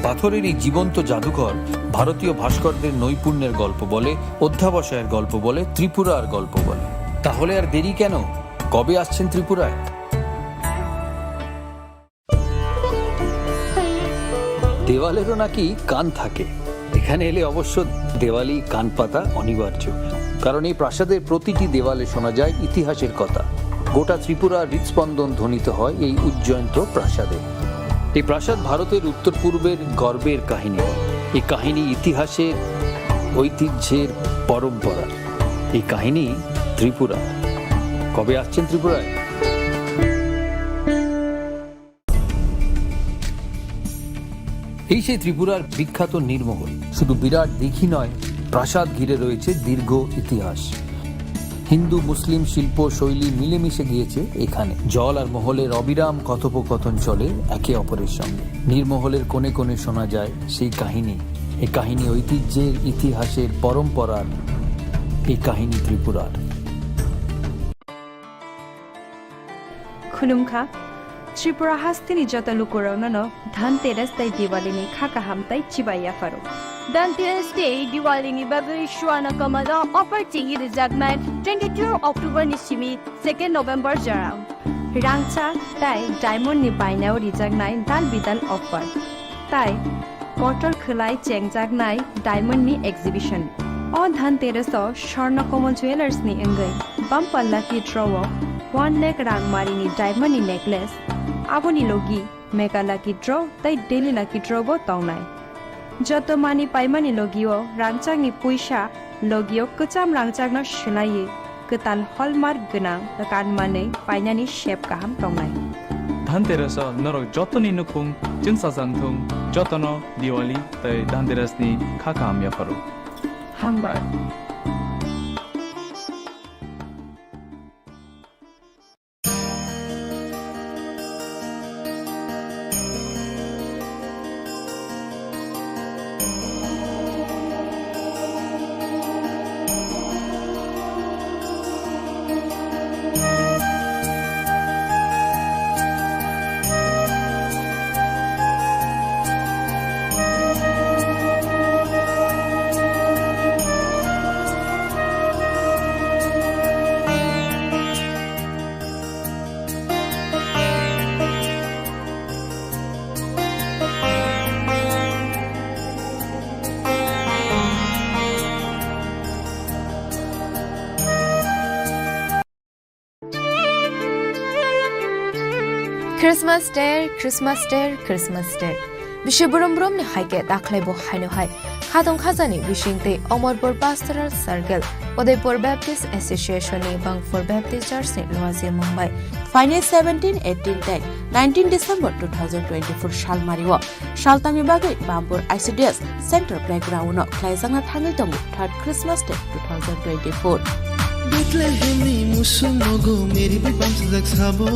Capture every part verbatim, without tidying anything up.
পাথরের এই জীবন্ত জাদুঘর ভারতীয় ভাস্করদের নৈপুণ্যের গল্প বলে, অধ্যাবসায়ের গল্প বলে, ত্রিপুরার গল্প বলে। তাহলে আর দেরি কেন? কবে আসছেন ত্রিপুরায়? দেওয়ালেরও নাকি কান থাকে। এখানে এলে অবশ্য দেওয়ালি কান পাতা অনিবার্য, কারণ এই প্রাসাদের প্রতিটি দেওয়ালে শোনা যায় ইতিহাসের কথা। গোটা ত্রিপুরার হৃদস্পন্দন ধ্বনিত হয় এই উজ্জয়ন্ত প্রাসাদে। এই প্রাসাদ ভারতের উত্তর পূর্বের গর্বের কাহিনী। এই কাহিনী ইতিহাসের, ঐতিহ্যের, পরম্পরা। এই কাহিনী ত্রিপুরা। কবে আসছেন ত্রিপুরায়? এই সেই ত্রিপুরার বিখ্যাত নীরমহল। শুধু বিরাট দিঘি নয়, প্রাসাদ ঘিরে রয়েছে দীর্ঘ ইতিহাস। হিন্দু মুসলিম শিল্প শৈলী মিলেমিশে গিয়েছে এখানে। জল আর মহলের অবিরাম কথোপকথন চলে একে অপরের সঙ্গে। নীরমহলের কোণে কোণে শোনা যায় সেই কাহিনী। এই কাহিনী ঐতিহ্যের, ইতিহাসের, পরম্পরার। এই কাহিনী ত্রিপুরার। Khulumkha, Tripura hasteni joto lukurokno no Dhanteras tei Diwali ni kha kaham tei chibai yapharo. Dhanteras tei Diwali ni bagwi Swarna Kamal o offer chengwi rijaknai twenty-two October ni simi second November jora. Rangchak tei diamond ni bainao rijaknai dal bidal offer. Tai kotor khwlai chengjaknai diamond ni exhibition. O Dhanteras o Swarna Kamal Jewellers ni wngwi bumper lucky draw o one lakh rangmari ni diamond ni necklace, aboni logi mega lucky draw tei daily lucky draw bo tongnai. Joto mani paimani logio rangchakni puisa, logio kwcham rangchakno swlaiwi kwtal hallmark gwnang kanmanwi painani sep kaham tongnai. Dhanteras o norok jotoni nukhung chwngsajak thung, jotono Diwali tei Dhanteras ni kha kaham yapharo. Hambai. Christmas Day, Christmas Day, Christmas Day. Bisi brum brum ni hai khe dakhwlai bo haino hai. Khatong khajani bising tei Omorpur Pastoral Circle, Udaipur Baptist Association ni Bangpur Baptist Church ni luaji mung bai. Phainai seventeen, eighteen tei nineteen December two thousand twenty-four salmari o saltamni bagwi Bangpur I C D S Center Playground o khlaijakna thangwi tongo third Christmas Day two thousand twenty-four. Bethlehemni musung nogo meri bi bamsajak sabo.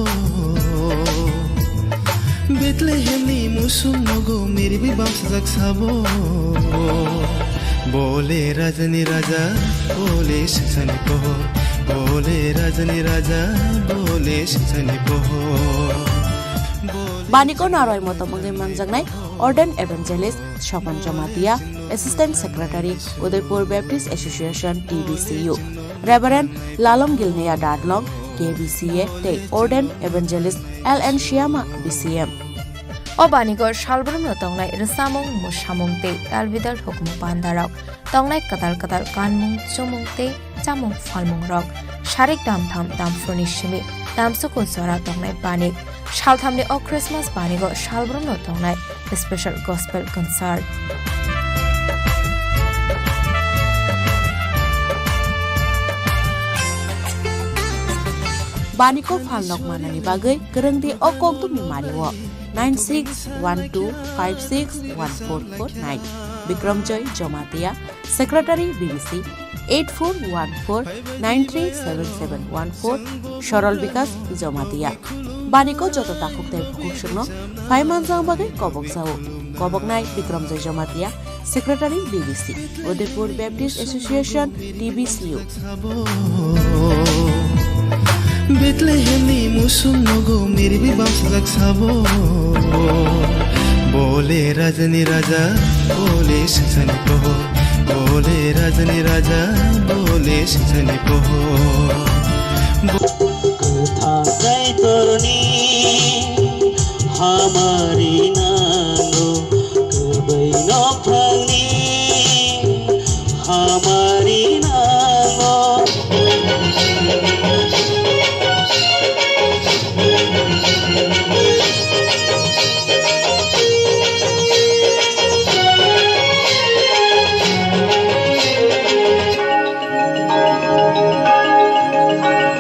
Bethlehemni musung nogo meri bi bamsajak sabo. Bole rajani raja, bole sisani pohor. Bole rajani raja, bole sisani pohor. Bole Baniko naroi motom wngwi manjaknai Ordained Evangelist Sopan Jamatia, Assistant Secretary, Udaipur Baptist Association, T B C U, Reverend Lalom Gilneya Dadlong, K B C A, tei Ordained Evangelist L N Shyama, B C M. O banigo salbrumno tongnai rwchapmung, mwsamung tei elbidal hukumu pandarok, tongnai kwtal kwtal kanmung, chumung tei chamung phalmungrok, sarik damtham damphurni simi damsukun jora tongnai banik. Salthamni o Christmas banigo salbrumno tongnai special gospel concert. Baniko phalnok manani bagwi kwrwngdi o kokdumni mario nine six one two five six one four four nine. Bikramjoy Jamatia, Secretary B B C, eight four one four nine three seven seven one four, Sorol Bikas Jamatia. Baniko joto takhuk tei bukhuk songno phai manjak bagwi kobok jao. Koboknai Bikramjoy Jamatia, Secretary B B C, Udaipur Baptist Association, T B C U. Bethlehemni musung nogo meri bi bamsajak sabo. बोले राजनी राजा, बोले सजनी कहो। बोले राजनी राजा, बोले सजनी कहो। Kwthang kaitorni hamari nango, kwbwi nophangni hamari nango.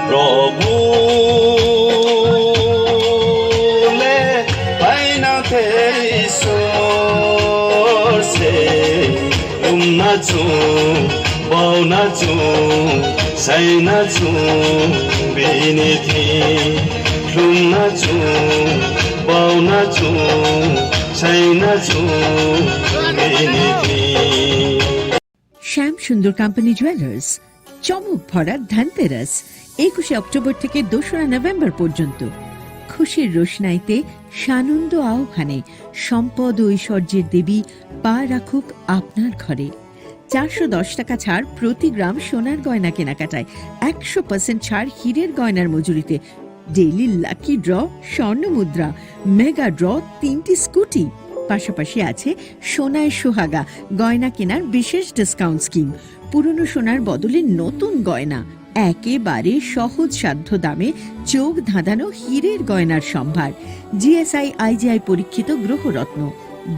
Prabhu le paina te Isor se. Lumna chung, bauna chung, saina chung, bini thing. Lumna chung, bauna chung, saina chung, bini thing. শ্যাম সুন্দর company jewellers, চমক ভরা ধনতেরাস, একুশে অক্টোবর থেকে দোসরা নভেম্বর পর্যন্ত। খুশির রোশনাইতে সানন্দ আহ্বানে সম্পদ ও ঐশ্বর্যের দেবী পা রাখুক আপনার ঘরে। চারশো দশ টাকা ছাড় প্রতি গ্রাম সোনার গয়না কেনাকাটায়, একশো পার্সেন্ট ছাড় হীরের গয়নার মজুরিতে, ডেইলি লাকি ড্র, স্বর্ণ মুদ্রা, মেগা ড্র, তিনটি স্কুটি। পাশাপাশি আছে সোনায় সোহাগা গয়না কেনার বিশেষ ডিসকাউন্ট স্কিম। পুরনো সোনার বদলে নতুন গয়না একেবারে সহজসাধ্য দামে চোখ ধাঁধানো হীরের গয়নার সম্ভার। জিএসআই আইজিআই পরীক্ষিত গ্রহরত্ন।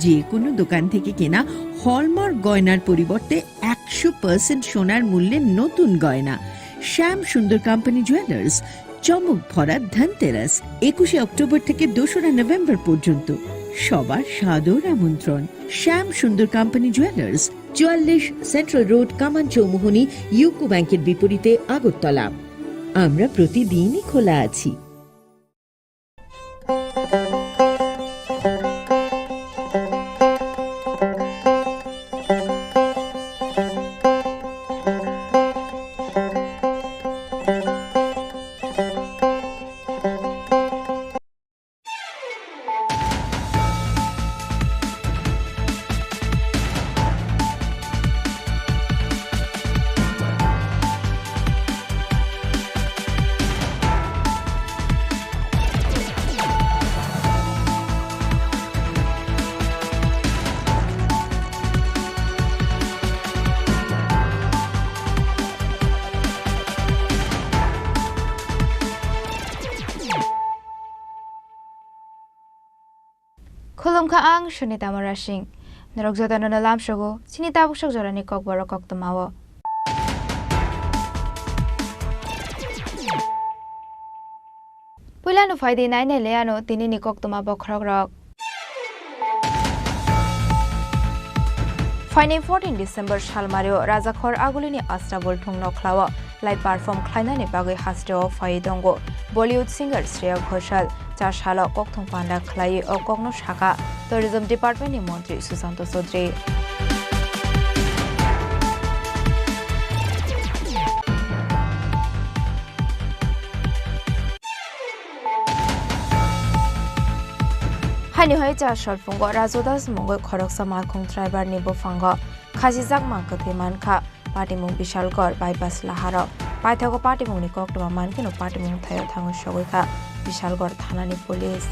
যে কোনো দোকান থেকে কেনা হলমার্ক গয়নার পরিবর্তে একশো পার্সেন্ট সোনার মূল্যে নতুন গয়না। শ্যাম সুন্দর কোম্পানি জুয়েলার্স, চমক ভরা ধনতেরাস, একুশে অক্টোবর থেকে দোসরা নভেম্বর পর্যন্ত। সবার সাদর আমন্ত্রণ। শ্যাম সুন্দর কোম্পানি জুয়েলার্স, চুয়াল্লিশ সেন্ট্রাল রোড, কামান চৌমুহনী, ইউকো ব্যাংকের বিপরীতে, আগরতলা। আমরা প্রতিদিনই খোলা আছি। Khulumkha, ang Sunita Murasing. Norok jotono no lamsogo chini tabuk sok jorani kokborok koktwmao. Puilano phaidi nainai le ano tinini koktwma bokhorokrok. Phainai fourteen December salmario Rajakhor Agulini Astabul thung nokhlao live perform khlainani bagwi hasteo phaiwi tongo Bollywood singer Shreya Ghoshal. Cha salo kokthung panda khlaiwi o kokno sakha Tourism Department ni montri Sushanta Chaudhary. Haino hai cha salphungo Raju Das mungwi khoroksa malkhung driver ni buphango khasijak mang kwthwi mankha. Patimung Bishalgarh bypass laharo paithago patimungni koktwma mankheno patimung thaio thangwi sogwi kha Bishalgarh thanani police.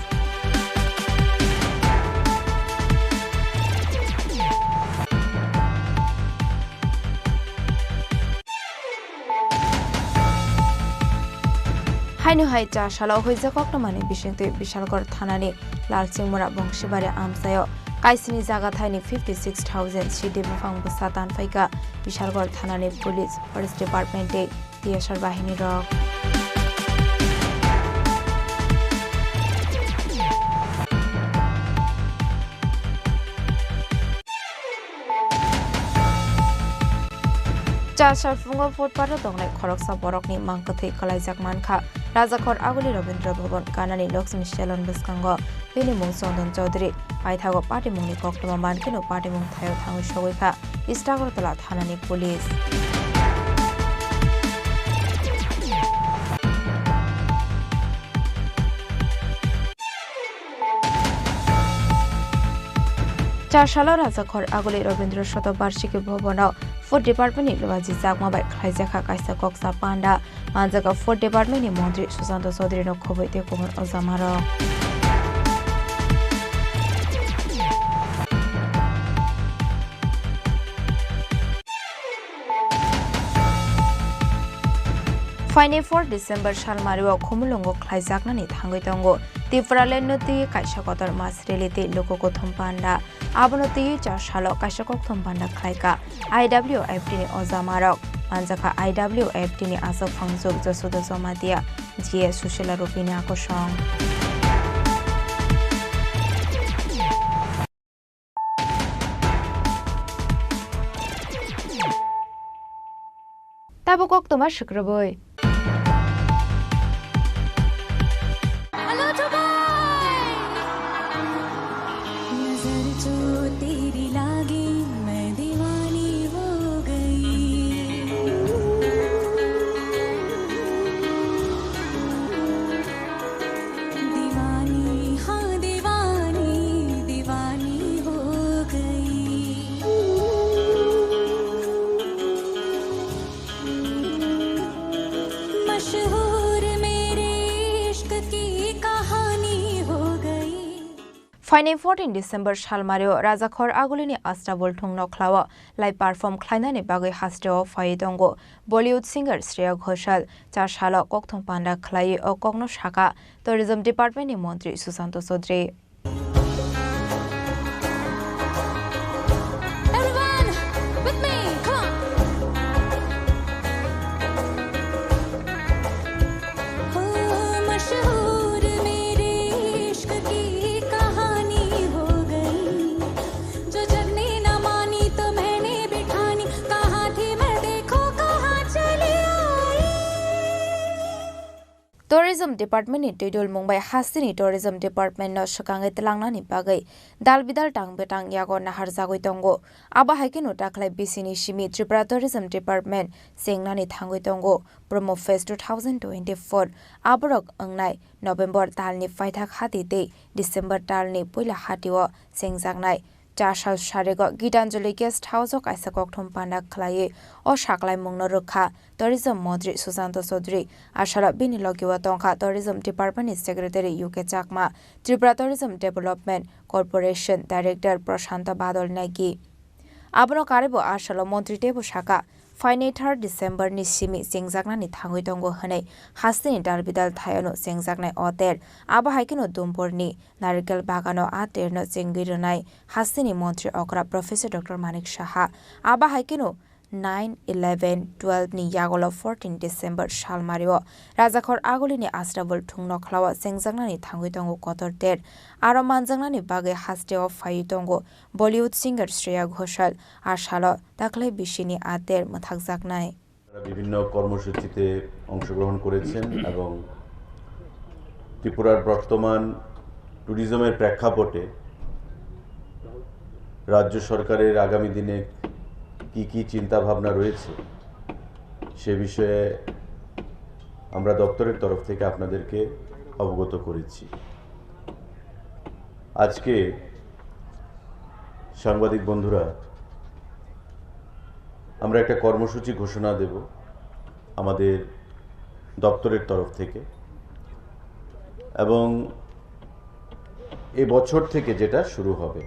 Haino hai cha salo huijak koktwmani bisingtwi Bishalgarh thanani Lalsingmura Bongsibari amchaio kaisini jaga thaini fifty six thousand sidi buphang bwsa tanphaikha Bishalgarh thanani police, forest department tei T S R bahini rok. Cha salphungo footpath o tongnai khoroksa borokni mang kwthwi kwlaijak mankha. Rajakhor Aguli Rabindra Bhavan kanani Lakshmi Salon bwskango bini mung Chandan Chaudhary. Paithago patimungni koktwma mankheno patimung thaio thangwi sogwi kha East Agartala thanani police. Chasalo Rajakhor Aguli Rabindra Shatabarshiki Bhavan o Food Department ni luaji jakma bai khlaijakha kaisa koksa panda. Manjaka Food Department ni Montri Susanto Chaudhary no khoboi tei kubun ojamarok. Phainai four December salmario Khumulwngo khlaijaknani thangwi tongo. Tipraland no twi kaisa kotor mass rally tei luku kuthum panda. Abono twi Chasalo kaisa kokthum panda khlaika I W F T ni ojamarok. Manjakha I W F T ni aswk phangchuk Josuda Jamatia, G A Susila Rupini akosong. Tabuk koktwma swkrwbwi. Hello, Dubai! नजर जो तेरी लागी, मैं दीवानी हो गई। दीवानी, हाँ दीवानी, दीवानी हो गई। मशहूर मेरे इश्क की कहानी हो गई। Phainai fourteen December salmario Rajakhor Agulini Astabul thung nokhlao live perform khlainani bagwi hasteo phaiwi tongo Bollywood singer Shreya Ghoshal. Chasalo kokthum panda khlaiwi o kokno sakha Tourism Department ni Montri Susanto Chaudhary. Everyone, with me, come on. हो मशहूर मेरे इश्क की कहानी हो गई। जो जग ने ना मानी तो मैंने भी ठानी, कहाँ थी मैं देखो कहाँ चली आई। Tourism Department ni twidul mung bai hasteni Tourism Department no swkangwi twlangnani bagwi dal bidal tang bwtang yago naharjagwi tongo. Abo hai kheno dakhwlai bisini simi Tripura Tourism Department chengnani thangwi tongo Promo Fest two thousand twenty-four. Aborok wngnai November talni paithak hati tei December talni puila hatio chengjaknai. Chasal sarigo Gitanjali Guest House o kaisa kokthum panda khlaiwi o saklaimungno rwkha Tourism Montri Susanto Chaudhary. Asalo bini logio tongkha Tourism Department ni Secretary U K Chakma, Tripura Tourism Development Corporation Director Prashanto Badal Negi. Abono karwibo asalo montri teibo sakha, phainai third December ni simi chengjaknani thangwi tongo hwnwi hasteni dal bidal thayano chengjaknai o ter. Abo hai kheno Dumborni Narikel bagano a terno chengwi rwnai hasteni montri okra Professor Doctor Manik Saha. Abo hai kheno nine, eleven, twelve ni yagolo fourteen December salmario Rajakhor Agulini Astabul thung nokhlao chengjaknani thangwi tongo kotor ter. Aro manjaknani bagwi hasteo phaiwi tongo Bollywood singer Shreya Ghoshal. A salo dakhwlai bisini a ter mwthakjaknai. তারা বিভিন্ন কর্মসূচিতে অংশগ্রহণ করেছেন এবং ত্রিপুরার বর্তমান ট্যুরিজমের প্রেক্ষাপটে রাজ্য সরকারের আগামী দিনে কি কি চিন্তাভাবনা রয়েছে, সে বিষয়ে আমরা দপ্তরের তরফ থেকে আপনাদেরকে অবগত করেছি। আজকে সাংবাদিক বন্ধুরা, আমরা একটা কর্মসূচি ঘোষণা দেব আমাদের দপ্তরের তরফ থেকে, এবং এ বছর থেকে যেটা শুরু হবে,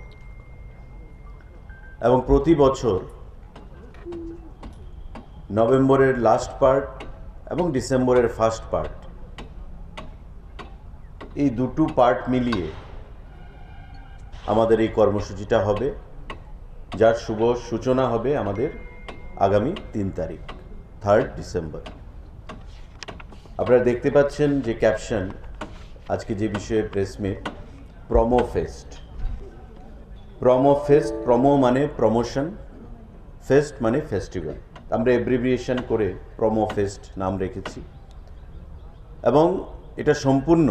এবং প্রতি বছর নভেম্বরের লাস্ট পার্ট এবং ডিসেম্বরের ফার্স্ট পার্ট, এই দুটো পার্ট মিলিয়ে আমাদের এই কর্মসূচিটা হবে, যার শুভ সূচনা হবে আমাদের আগামী তিন তারিখ, থার্ড ডিসেম্বর। আপনারা দেখতে পাচ্ছেন যে ক্যাপশন, আজকে যে বিষয়ে press meet, promo fest. Promo fest, promo মানে প্রমোশন, ফেস্ট মানে ফেস্টিভ্যাল। আমরা অ্যাব্রিভিয়েশন করে প্রোমো ফেস্ট নাম রেখেছি এবং এটা সম্পূর্ণ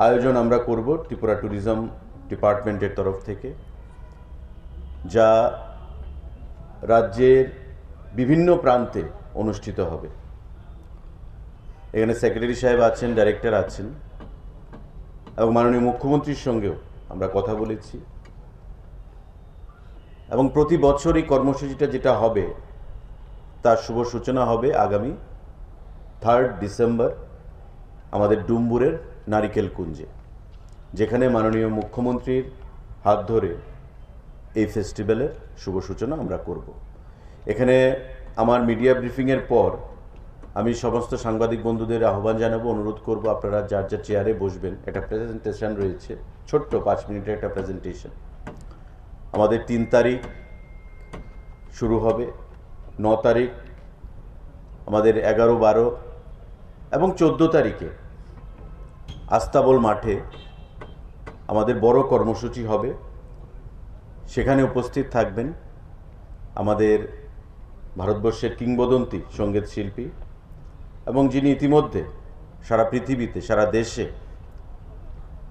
আয়োজন আমরা করব ত্রিপুরা ট্যুরিজম ডিপার্টমেন্টের তরফ থেকে, যা রাজ্যের বিভিন্ন প্রান্তে অনুষ্ঠিত হবে। এখানে সেক্রেটারি সাহেব আছেন, ডাইরেক্টর আছেন এবং মাননীয় মুখ্যমন্ত্রীর সঙ্গেও আমরা কথা বলেছি। এবং প্রতি বছর এই কর্মসূচিটা যেটা হবে, তার শুভ সূচনা হবে আগামী থার্ড ডিসেম্বর আমাদের ডুম্বুরের নারিকেল কুঞ্জে, যেখানে মাননীয় মুখ্যমন্ত্রীর হাত ধরে এই ফেস্টিভ্যালের শুভ সূচনা আমরা করব। এখানে আমার মিডিয়া ব্রিফিংয়ের পর আমি সমস্ত সাংবাদিক বন্ধুদের আহ্বান জানাবো, অনুরোধ করব, আপনারা যার যার চেয়ারে বসবেন। একটা প্রেজেন্টেশন রয়েছে, ছোট্ট পাঁচ মিনিটের একটা প্রেজেন্টেশন। আমাদের তিন তারিখ শুরু হবে, ন তারিখ আমাদের এগারো, বারো এবং চোদ্দো তারিখে আস্তাবল মাঠে আমাদের বড় কর্মসূচি হবে। সেখানে উপস্থিত থাকবেন আমাদের ভারতবর্ষের কিংবদন্তি সঙ্গীত শিল্পী এবং যিনি ইতিমধ্যে সারা পৃথিবীতে, সারা দেশে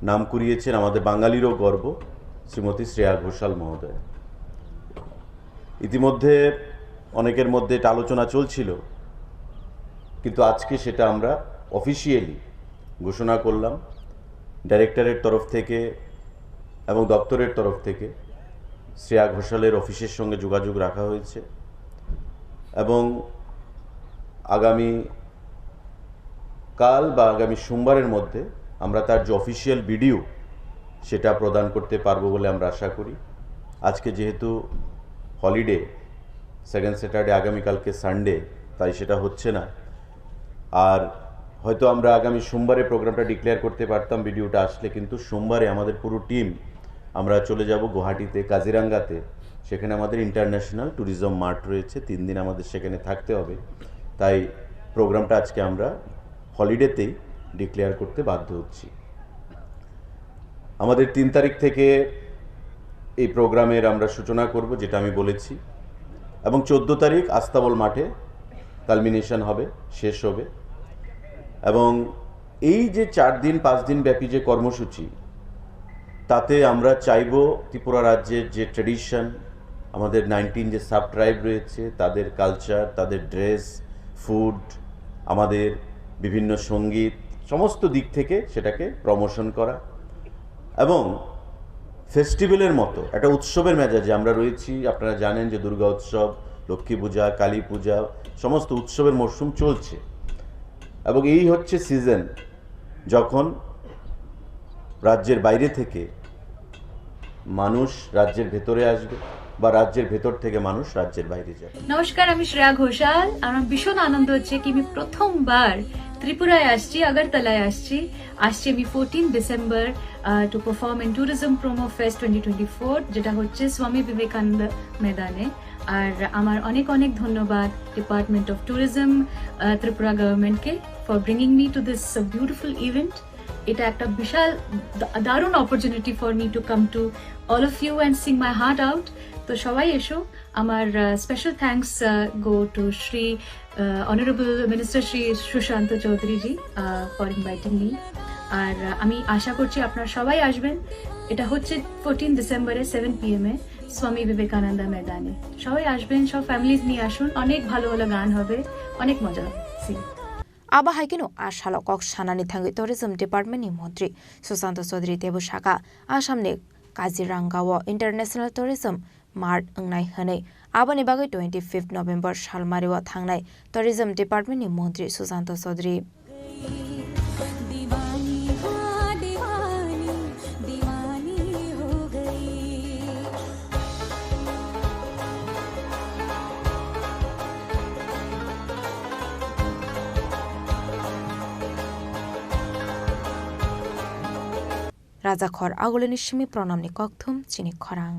নাম কুড়িয়েছেন, আমাদের বাঙালিরও গর্ব, শ্রীমতী শ্রেয়া ঘোষাল মহোদয়া। ইতিমধ্যে অনেকের মধ্যে এটা আলোচনা চলছিল, কিন্তু আজকে সেটা আমরা অফিসিয়ালি ঘোষণা করলাম। ডাইরেক্টরের তরফ থেকে এবং দপ্তরের তরফ থেকে শ্রেয়া ঘোষালের অফিসের সঙ্গে যোগাযোগ রাখা হয়েছে এবং আগামী কাল বা আগামী সোমবারের মধ্যে আমরা তার যে অফিসিয়াল ভিডিও, সেটা প্রদান করতে পারবো বলে আমরা আশা করি। আজকে যেহেতু হলিডে, সেকেন্ড স্যাটারডে, আগামীকালকে সানডে, তাই সেটা হচ্ছে না। আর হয়তো আমরা আগামী সোমবারে প্রোগ্রামটা ডিক্লেয়ার করতে পারতাম, ভিডিওটা আসলে, কিন্তু সোমবারে আমাদের পুরো টিম আমরা চলে যাব গুয়াহাটিতে, কাজিরাঙ্গাতে। সেখানে আমাদের ইন্টারন্যাশনাল ট্যুরিজম মার্ট রয়েছে, তিন দিন আমাদের সেখানে থাকতে হবে। তাই প্রোগ্রামটা আজকে আমরা হলিডেতেই ডিক্লেয়ার করতে বাধ্য হচ্ছি। আমাদের তিন তারিখ থেকে এই প্রোগ্রামের আমরা সূচনা করব, যেটা আমি বলেছি, এবং চোদ্দো তারিখ আস্তাবল মাঠে কালমিনেশন হবে, শেষ হবে। এবং এই যে চার দিন, পাঁচ দিন ব্যাপী যে কর্মসূচি, তাতে আমরা চাইব ত্রিপুরা রাজ্যের যে ট্র্যাডিশন, আমাদের নাইনটিন যে সাব ট্রাইব রয়েছে, তাদের কালচার, তাদের ড্রেস, ফুড, আমাদের বিভিন্ন সঙ্গীত, সমস্ত দিক থেকে সেটাকে প্রমোশন করা এবং ফেস্টিভ্যালের মতো একটা উৎসবের মেজাজে আমরা রয়েছি। আপনারা জানেন যে দুর্গা উৎসব, লক্ষ্মী পূজা, কালী পূজা, সমস্ত উৎসবের মরশুম চলছে এবং এই হচ্ছে সিজন যখন রাজ্যের বাইরে থেকে মানুষ রাজ্যের ভেতরে আসবে বা রাজ্যের ভেতর থেকে মানুষ রাজ্যের বাইরে যাবে। নমস্কার, আমি শ্রেয়া ঘোষাল। আমার ভীষণ আনন্দ হচ্ছে কি আমি প্রথমবার ত্রিপুরায় আসছি, আগরতলায় আসছি। আসছি আমি fourteen December, ah, to perform in Tourism Promo Fest twenty twenty four, যেটা হচ্ছে স্বামী বিবেকানন্দ ময়দানে। আর আমার অনেক অনেক ধন্যবাদ ডিপার্টমেন্ট অফ ট্যুরিজম, আহ, ত্রিপুরা গভর্নমেন্টকে for bringing me to this beautiful event। এটা একটা বিশাল দা-, দারুণ opportunity for me to come to all of you and sing my heart out। তো সবাই এসো। আমার, আহ, special thanks, ah, go to Shri, ah, honourable minister Shri Sushanta Chowdhury ji, ah, for inviting me। আর, আহ, আমি আশা করছি আপনারা সবাই আসবেন। এটা হচ্ছে ফোরটিন ডিসেম্বরে সেভেন পিএম এ স্বামী বিবেকানন্দ ময়দানে। সবাই আসবেন, সব ফ্যামিলিজ নিয়ে আসুন, অনেক ভালো ভালো গান হবে, অনেক মজা হবে। See you। Abo hai kheno a salo kok sanani thangwi Tourism Department ni montri Sushanta Chaudhary teibo sakha, Assam ni Kaziranga o International Tourism Mart wngnai hwnwi. Aboni bagwi twenty fifth November salmari o thangnai Tourism Department ni montri Sushanta Chaudhary. Rajakhor Agulini simi Pranamni kokthum chini khorang.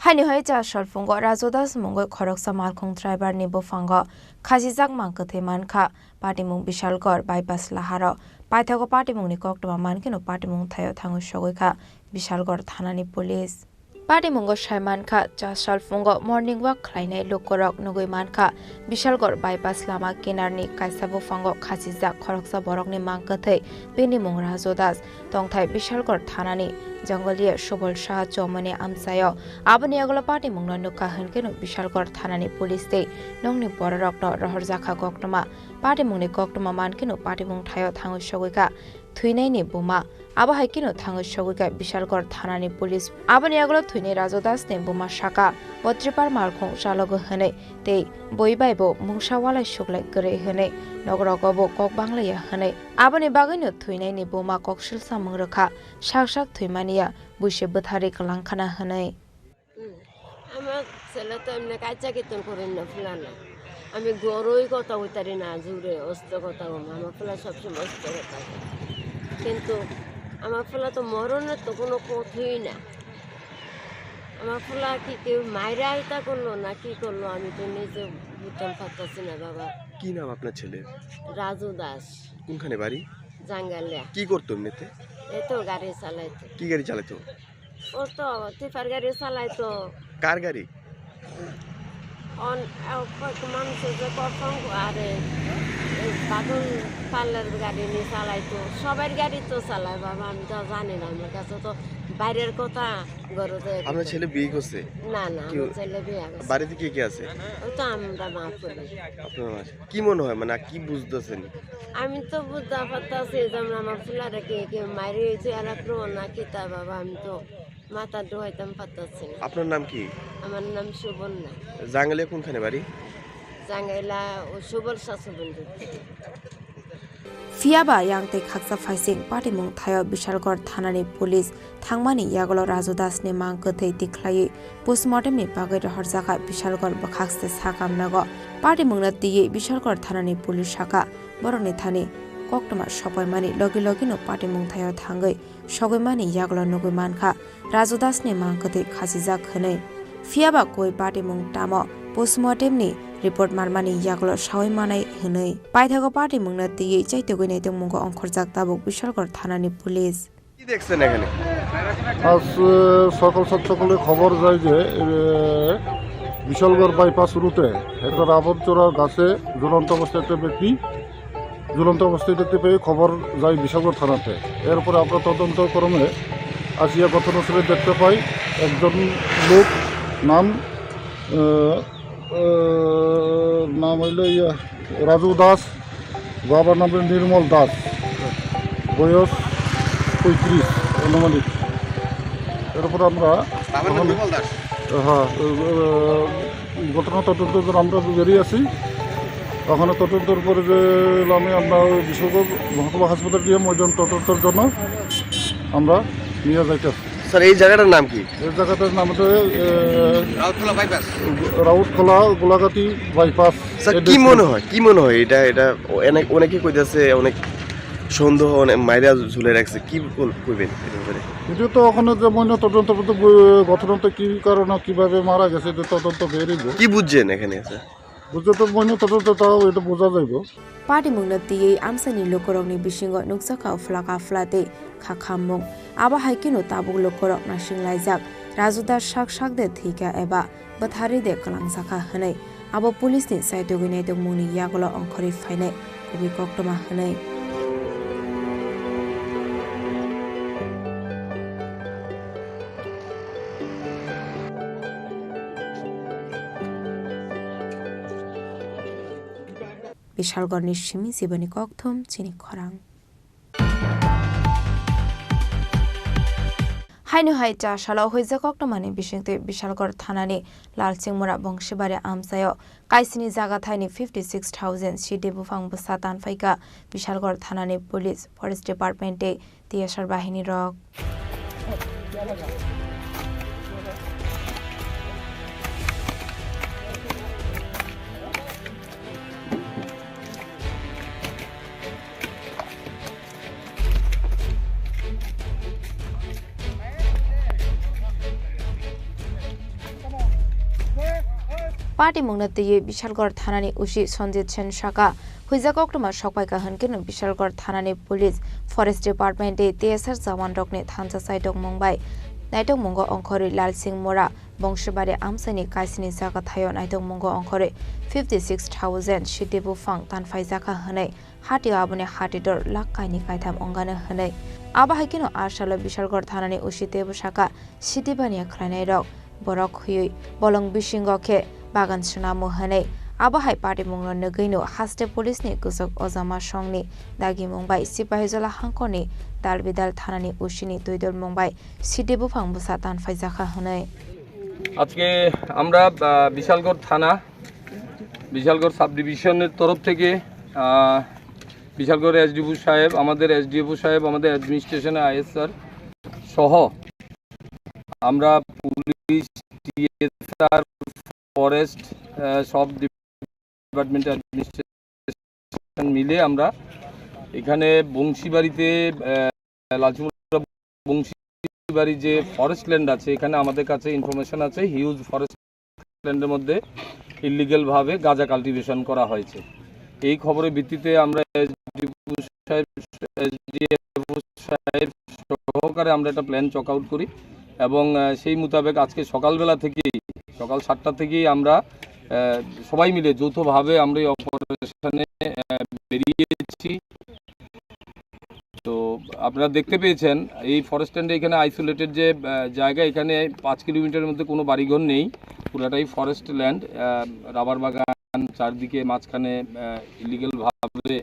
Haini hai cha salphungo Raju Das mungwi khoroksa malkhung driver ni buphango khasijak mang kwthwi mankha. Patimung Bishalgarh bypass laharo paithago patimungni koktwma mankheno patimung thaio thangwi sogwi kha Bishalgarh thanani police. Patimungo sai mankha, cha salphungo morning walk khlainai lukurok nugwi mankha, Bishalgarh bypass lama kinarni kaisa buphango khasijak khoroksa borokni mang kwthwi, bini mung Raju Das, tongthai Bishalgarh thanani Jangoliya Subal Saha Chowmani amchaio. Aboni yagulo patimungno nukha hwnkhe no Bishalgarh thanani police tei nokni bororokno rohorjakha koktwma. Patimungni koktwma mankheno patimung thaio thangwi sogwi kha. thwinaini buma. Abo hai kheno thangwi sogwikha Bishalgarh thanani police. Aboni yagulo thwinai Raju Dasni buma sakha, bo tripal malkhung chalogo hwnwi tei bui bai bo mungsa walai suklai kwrwi hwnwi, nokrogo bo kok banglaiya hwnwi. Aboni bagwino thwinaini buma koksil samung rwkha, sak sak thwimaniya, buise bwtharwi kwlangkhana hwnwi. হুম, আমার ছেলে তো এমনি কাচ্চা কীর্তন করে না, ফুলা না। আমি গরুই কথা উতারি না, জুড়ে অস্ত কথা বলবো। আমার ফুলা সবসময় অস্ত কথা বলে। কিন্তু আমার ফুলা তো মরণের তো কোনো পথই না। আমার ফুলা কি কেউ মাইরা এটা করলো না কি করলো, আমি তো নিজে বুঝতাম পারতাছি না বাবা। কি নাম আপনার ছেলের? রাজু দাস। কোনখানে বাড়ি? জাঙ্গালিয়া। কি করতো এমনিতে? এই তো গাড়ি চালাইতো। কি গাড়ি চালাতো? ও তো টিপার গাড়ি চালাইতো। কার গাড়ি? অন-, আ, কত মানুষ যে কখন আরে, এই বাদল পার্লার গাড়ি নিয়ে চালাইতো, সবার গাড়ি তো চালায় বাবা, আমি তো জানি না, আমার কাছে তো বাইরের কথা ঘরে তো আপনার ছেলে বিয়ে করছে? না, না, কি আমার ও-, ছেলে বিয়ে করছে। বাড়িতে কে কে আছে? ওই তো আমরা মা ফুলে। আপনার মা। কি মনে হয়, মানে, কি বুঝতেছেন? আমি তো বুঝতে পারতাছি যে আমরা আমার ফুলারে কে, কে মারি হয়েছে, আর একটু না কিতা বাবা, আমি তো মাথা ঢুকাইতাম পারতাছি না। আপনার নাম কি? আমার নাম সুবর্ণা। জাঙ্গাইলে কোনখানে বাড়ি? জাঙ্গাইলা ও সুবল শাসবন্দি। Phiyaba yang tei khaksa phaising patimung thaio Bishalgarh thanani police thangmani yagulo Raju Dasni mang kwthwi tikhlaiwi postmortemni bagwi rohorjakha Bishalgarh bwkhakste sakam nogo. Patimungno twiwi Bishalgarh thanani police sakha, borokni thani koktwma sopaimani logi logino patimung thaio thangwi sogwimani yagulo nugwi mankha Raju Dasni mang kwthwi khachijak hwnwi. Phiyaba koi patimung tamo postmortemni report manmani yagulo sawi manai hwnwi. Paithago patimungno twiwi chaitugwi naitokmungo ongkhorjak tabuk Bishalgarh thanani police. কি দেখছেন এখানে? আজ, এ, সকাল সাত সকালে খবর যায় যে, এ, বিশালগড় বাইপাস রুটে একটা রাবার চোরার গাছে ঝুলন্ত অবস্থায় একটা ব্যক্তি ঝুলন্ত অবস্থায় দেখতে পেয়ে খবর যায় বিশালগড় থানাতে। এরপরে আমরা তদন্ত ক্রমে আসিয়া ঘটনাস্থলে দেখতে পাই একজন লোক, নাম, এ, এ, নাম হইল ইয়া রাজু দাস, বাবার নাম হইল নির্মল দাস, বয়স পঁয়ত্রিশ আনুমানিক। এরপর আমরা বাবার নাম তখন নির্মল দাস? হ্যাঁ, এ, এ, ঘটনা তদন্তের জন্য আমরা বেরিয়ে আসি। ওখানে তদন্তের পরে যে আমি আমরা ওই বিশ্বকোপ মহকুমা হাসপাতাল দিয়ে ময়দান তদন্তের জন্য আমরা নিয়ে যাইতে আসি। স্যার, এই জায়গাটার নাম কি? এই জায়গাটার নাম হচ্ছে, এ, রাউতখোলা বাইপাস। রাউতখোলা গোলাঘাটি বাইপাস। স্যার, এ কি দেখুন। মনে হয়, কি মনে হয় এটা, এটা অনেক, অনেকে কইতাছে অনেক সন্দেহ, অনেক মাইরা ঝুলে রাখছে, কি বল-, কইবেন এই ব্যাপারে? এটা তো ওখানে যে ময়না তদন্ত করতে ব-, ঘটনাটা কি কারণে কিভাবে মারা গেছে এটা তদন্ত বেরিয়ে। কি বুঝছেন এখানে, স্যার? বুঝতে তো ময়না তদন্ত তাও এটা বোঝা যাইব। Patimungno twiwi amchaini lukurokni bisingo nukjakha uphla kaphla tei kha khammung. Abo hai kheno tabuk lukurok naisinglaijak Raju Das sak sak de thwikha eba bwtharwi de kwlangjakha hwnwi. Abo police ni chaitugwi naitokmungni yagulo ongkhorwi phainai kubui koktwma hwnwi. Bishalgarhni simi jiboni kokthum chini khorang. Haino hai cha salo huijak koktwmani bisingtwi Bishalgarh thanani Lalsingmura Bongsibari amchaio kaisini jaga thaini fifty six thousand sidi buphang bwsa tanphaikha Bishalgarh thanani police, forest department tei T S R bahini rok. Patimungno twiwi Bishalgarh thanani O C Sanjit Sen saka, huijak koktwma sokpaikha hwnkhe no Bishalgarh thanani police, forest department tei T S R jawan rokni thansa chaitokmung bai naitokmungo ongkhorwi Lalsingmura Bongsibari amchaini kaisini jaga thaio naitokmungo ongkhorwi fifty six thousand sidi buphang tanphaijakha hwnwi hatio aboni hatidor lakh kaini kaitham ongano hwnwi. Abo hai kheno a salo Bishalgarh thanani O C teibo saka, sidi baniya khlainairok borok khuywi bolong bisingo khe bagan swnamo hwnwi. Abo hai patimungno nugwino haste police ni kwchak ojama songni dagimung bai Sipahijola hangkorni dalbidal thanani O C ni twidulmung bai sidi buphang bwsa tanphaijakha hwnwi. আজকে আমরা, আহ, বিশালগড় থানা, বিশালগড় সাব ডিভিশনের তরফ থেকে, আহ, বিশালগড় এসডিপিও সাহেব, আমাদের এসডিপিও সাহেব, আমাদের অ্যাডমিনিস্ট্রেশনের আইএস স্যার সহ আমরা পুলিশ, টিএসআর, ফরেস্ট, আহ, সব ডিপার্টমেন্ট অ্যাডমিনিস্ট্রেশন মিলে আমরা এখানে বংশীবাড়িতে, আহ, লালচুমুড়া বংশীবাড়ি যে ফরেস্ট ল্যান্ড আছে, এখানে আমাদের কাছে ইনফরমেশন আছে, হিউজ ফরেস্ট ল্যান্ডের মধ্যে ইলিগ্যাল ভাবে গাঁজা কাল্টিভেশন করা হয়েছে। এই খবরের ভিত্তিতে আমরা এসডিপিও সাহেব, এসডিএফও সাহেব সহকারে আমরা একটা প্ল্যান চক আউট করি এবং, আহ, সেই মোতাবেক আজকে সকালবেলা থেকেই, সকাল সাতটা থেকেই আমরা, আহ, সবাই মিলে যৌথভাবে আমরা এই অপারেশনে, আহ, বেরিয়েছি। তো আপনারা দেখতে পেয়েছেন এই ফরেস্ট ল্যান্ডে এখানে আইসোলেটেড যে, আহ, জায়গা, এখানে পাঁচ কিলোমিটারের মধ্যে কোনো বাড়িঘর নেই, পুরাটাই ফরেস্ট ল্যান্ড, আহ, রাবার বাগান চারদিকে, মাঝখানে, আহ, ইলিগ্যাল ভাবে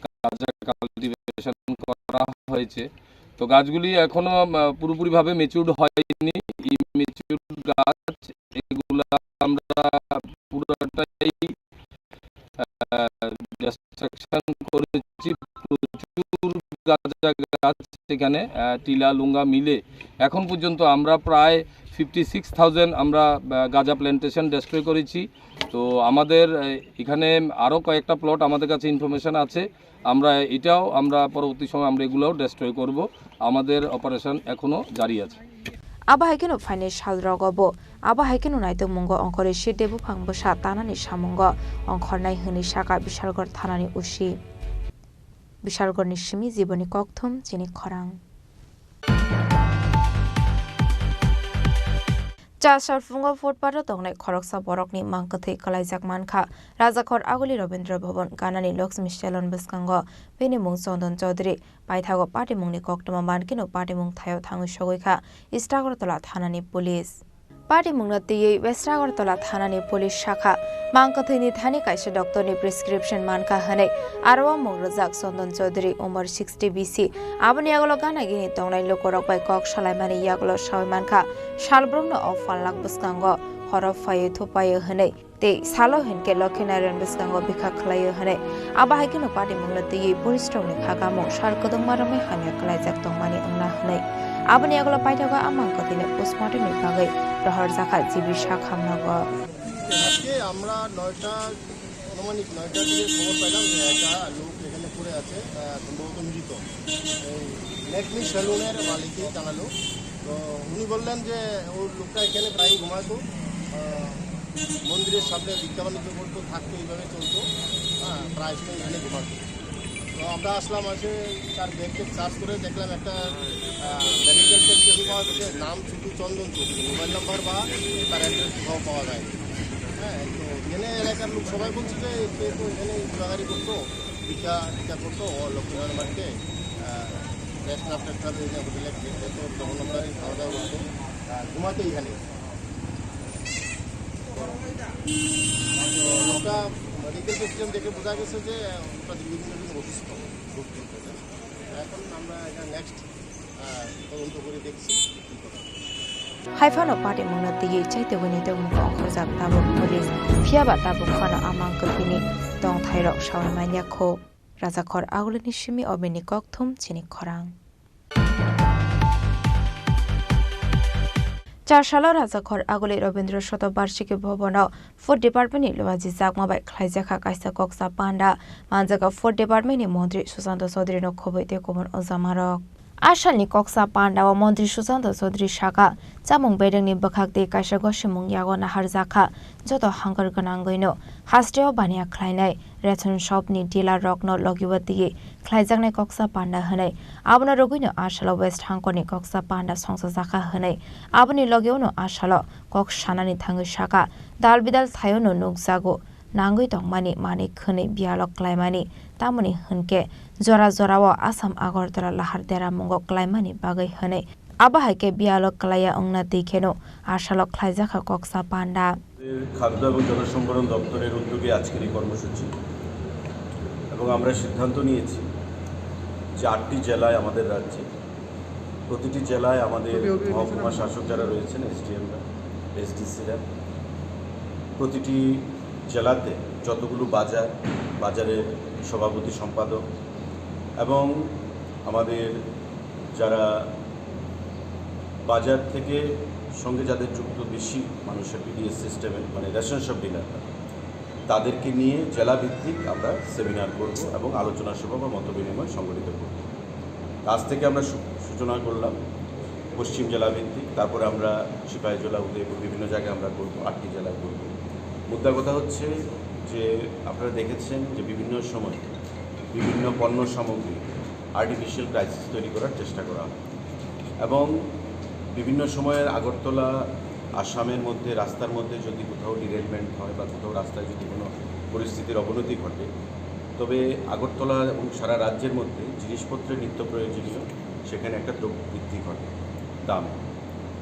গাঁজা কাল্টিভেশন করা হয়েছে। তো গাছগুলি এখনো, আহ, পুরোপুরিভাবে ম্যাচিউরড হয়নি। ইমেচিউরড গাছ, এগুলা আমরা পুরোটাই, আহ, ডিস্ট্রাকশন করেছি। প্রচুর গাঁজা গাছ এখানে, আহ, টিলা লুঙ্গা মিলে এখন পর্যন্ত আমরা প্রায় ফিফটি সিক্স থাউজেন্ড আমরা, আহ, গাঁজা প্ল্যান্টেশন ডিস্ট্রয় করেছি। তো আমাদের, আহ, এখানে আরও কয়েকটা প্লট আমাদের কাছে ইনফরমেশন আছে, আমরা এটাও, আমরা পরবর্তী সময় আমরা এগুলোও ডিস্ট্রয় করব। আমাদের অপারেশন এখনো জারি আছে। Abo hai kheno phainai salrogo bo abo hai kheno naitokmungo ongkhorwi sidi buphang bwsa tanani samungo ongkhornai hwnwi sakha Bishalgarh thanani O C. Bishalgarhni simi Jiboni Kokthum chini khorang. Chasar phungo footpath-o tongnai khoroksa borokni mang kwthwi kwlaijak mankha Rajakhor Aguli Rabindra Bhavan ganani Lakshmi Salon bwskango bini mung Chondon Chaudhary. Paithago patimungni koktwma mankhe-no patimung thaio thangwi sogwi kha East Agartala thanani police. Patimungno twiwi West Agartala thanani police sakha, mang kwthwini thani kaisa doctorni prescription mankha hwnwi. Aro o mung rwjak Chondon Chaudhary, umor sixty B C. Aboni yagulo gana gini tongnai lukurok bai kok salaimani yagulo sawi mankha, salbrumno o phalnag bwskango horo phaiwi thupaio hwnwi. Tei salo hinkhe Lokhi Narayan bwskango bikha khlaio hwnwi. Abo hai kheno patimungno twiwi police rokni kha gamung sal kwdwngma romwi hamya kwlaijak tongmani wngna hwnwi. Aboni yagulo paithago a mang kwthwino postmortemni bagwi rohorjakha G B sakhamnogo. আজকে আমরা নয়টা, আনুমানিক নয়টার দিকে খবর পেলাম যে একটা লোক এখানে পড়ে আছে, আহ, সম্ভবত মৃত। এই লেকমি সেলুনের মালিকই জানালো। তো উনি বললেন যে ওর লোকটা এখানে প্রায় ঘুমাতো, আহ, মন্দিরের সামনে ভিক্ষা বাণিজ্য করতো, থাকতো, এইভাবে চলতো, হ্যাঁ, প্রায় সময় এখানে ঘুমাতো। তো আমরা আসলাম, এসে তার ব্যাগ ট্যাগ সার্চ করে দেখলাম একটা, আহ, মেডিকেল প্রেসক্রিপশন পাওয়া গেছে, নাম শুধু চন্দন চৌধুরী, মোবাইল নাম্বার বা তার অ্যাড্রেস কোথাও পাওয়া যায়। হ্যাঁ, তো এখানে এলাকার লোক সবাই বলছে যে সে তো এখানে ঘোরাঘুরি করতো, ভিক্ষা ভিক্ষা করতো, ও লক্ষ্মীনারায়ণ বাড়িতে, আহ, রেস্ট না করতে হবে, এই যে হোটেলে খেতে তো তখন আমরা এই খাওয়া দাওয়া করতো, আর ঘুমাতো এখানে। তো ওটা মেডিকেল সিস্টেম দেখে বোঝা গেছে যে ওটা দীর্ঘদিনের জন্য অসুস্থ, ভুগতে হচ্ছে। এখন আমরা এটা নেক্সট, আহ, তদন্ত করে দেখছি কী করা যায়। Hai phano patimungno twiwi chaitugwini tongmung ongkhorjak tabuk police, phiyaba tabuk phano a mang kwthwini tongthairok sawi manya kho. Rajakhor Agulini simi Obini Kokthum chini khorang. Char salo Rajakhor Aguli Rabindra Shotobarshiki Bhavan-o Food Department ni luajijakma bai khlaijakha kaisa koksa panda, manjago Food Department ni Montri Sushanta Chaudhary no khobwi tei kubun ojamarok. A salni koksa panda-o Montri Sushanta Chaudhary sakha, chamung bedekni bwkhak tei kaisa gosimung yago naharjakha, joto hangkar gwnangwino hasteo baniya khlainai ration shop ni dealer rokno logi-o twiwi khlaijaknai koksa panda hwnwi. Abono rwgwino a salo West Hangkorni koksa panda songchajakha hwnwi. Aboni logeo no a salo kok sanani thangwi sakha, dal bidal thaio no nukjago nangwi tongmani manwi khwnwi biyalo klaimani, tamoni hwnkhe jora jorao Assam Agartala lahar deramungo klaimani bagwi hwnwi. Abo hai khe biyalo klaiya wngna twi kheno a salo khlaijakha koksa panda. খাদ্য এবং জনসম্ভরণ দপ্তরের উদ্যোগে আজকের এই কর্মসূচি এবং আমরা সিদ্ধান্ত নিয়েছি যে আটটি জেলায় আমাদের রাজ্যে প্রতিটি জেলায় আমাদের মহকুমা শাসক যারা রয়েছেন, এসডিএমরা, এসডিসিরা, প্রতিটি জেলাতে যতগুলো বাজার, বাজারের সভাপতি সম্পাদক এবং আমাদের যারা বাজার থেকে সঙ্গে যাদের যুক্ত বেশি মানুষের পিডিএস সিস্টেমে, মানে রেশন শপ ডিলাররা, তাদেরকে নিয়ে জেলাভিত্তিক আমরা সেমিনার করব এবং আলোচনা সভা বা মতবিনিময় সংগঠিত করব। আজ থেকে আমরা সূ-, সূচনা করলাম পশ্চিম জেলাভিত্তিক, তারপরে আমরা সিপাহীজলা, উদয়পুর, বিভিন্ন জায়গায় আমরা করব, আটটি জেলায় করব। মুদ্রা কথা হচ্ছে যে আপনারা দেখেছেন যে বিভিন্ন সময় বিভিন্ন পণ্য সামগ্রী আর্টিফিশিয়াল ক্রাইসিস তৈরি করার চেষ্টা করা হয় এবং বিভিন্ন সময়ের আগরতলা, আসামের মধ্যে রাস্তার মধ্যে যদি কোথাও ডিরেলমেন্ট হয় বা কোথাও রাস্তায় যদি কোনো পরিস্থিতির অবনতি ঘটে, তবে আগরতলা এবং সারা রাজ্যের মধ্যে জিনিসপত্রের নিত্য প্রয়োজনীয় সেখানে একটা দ্রব্য বৃদ্ধি ঘটে দাম।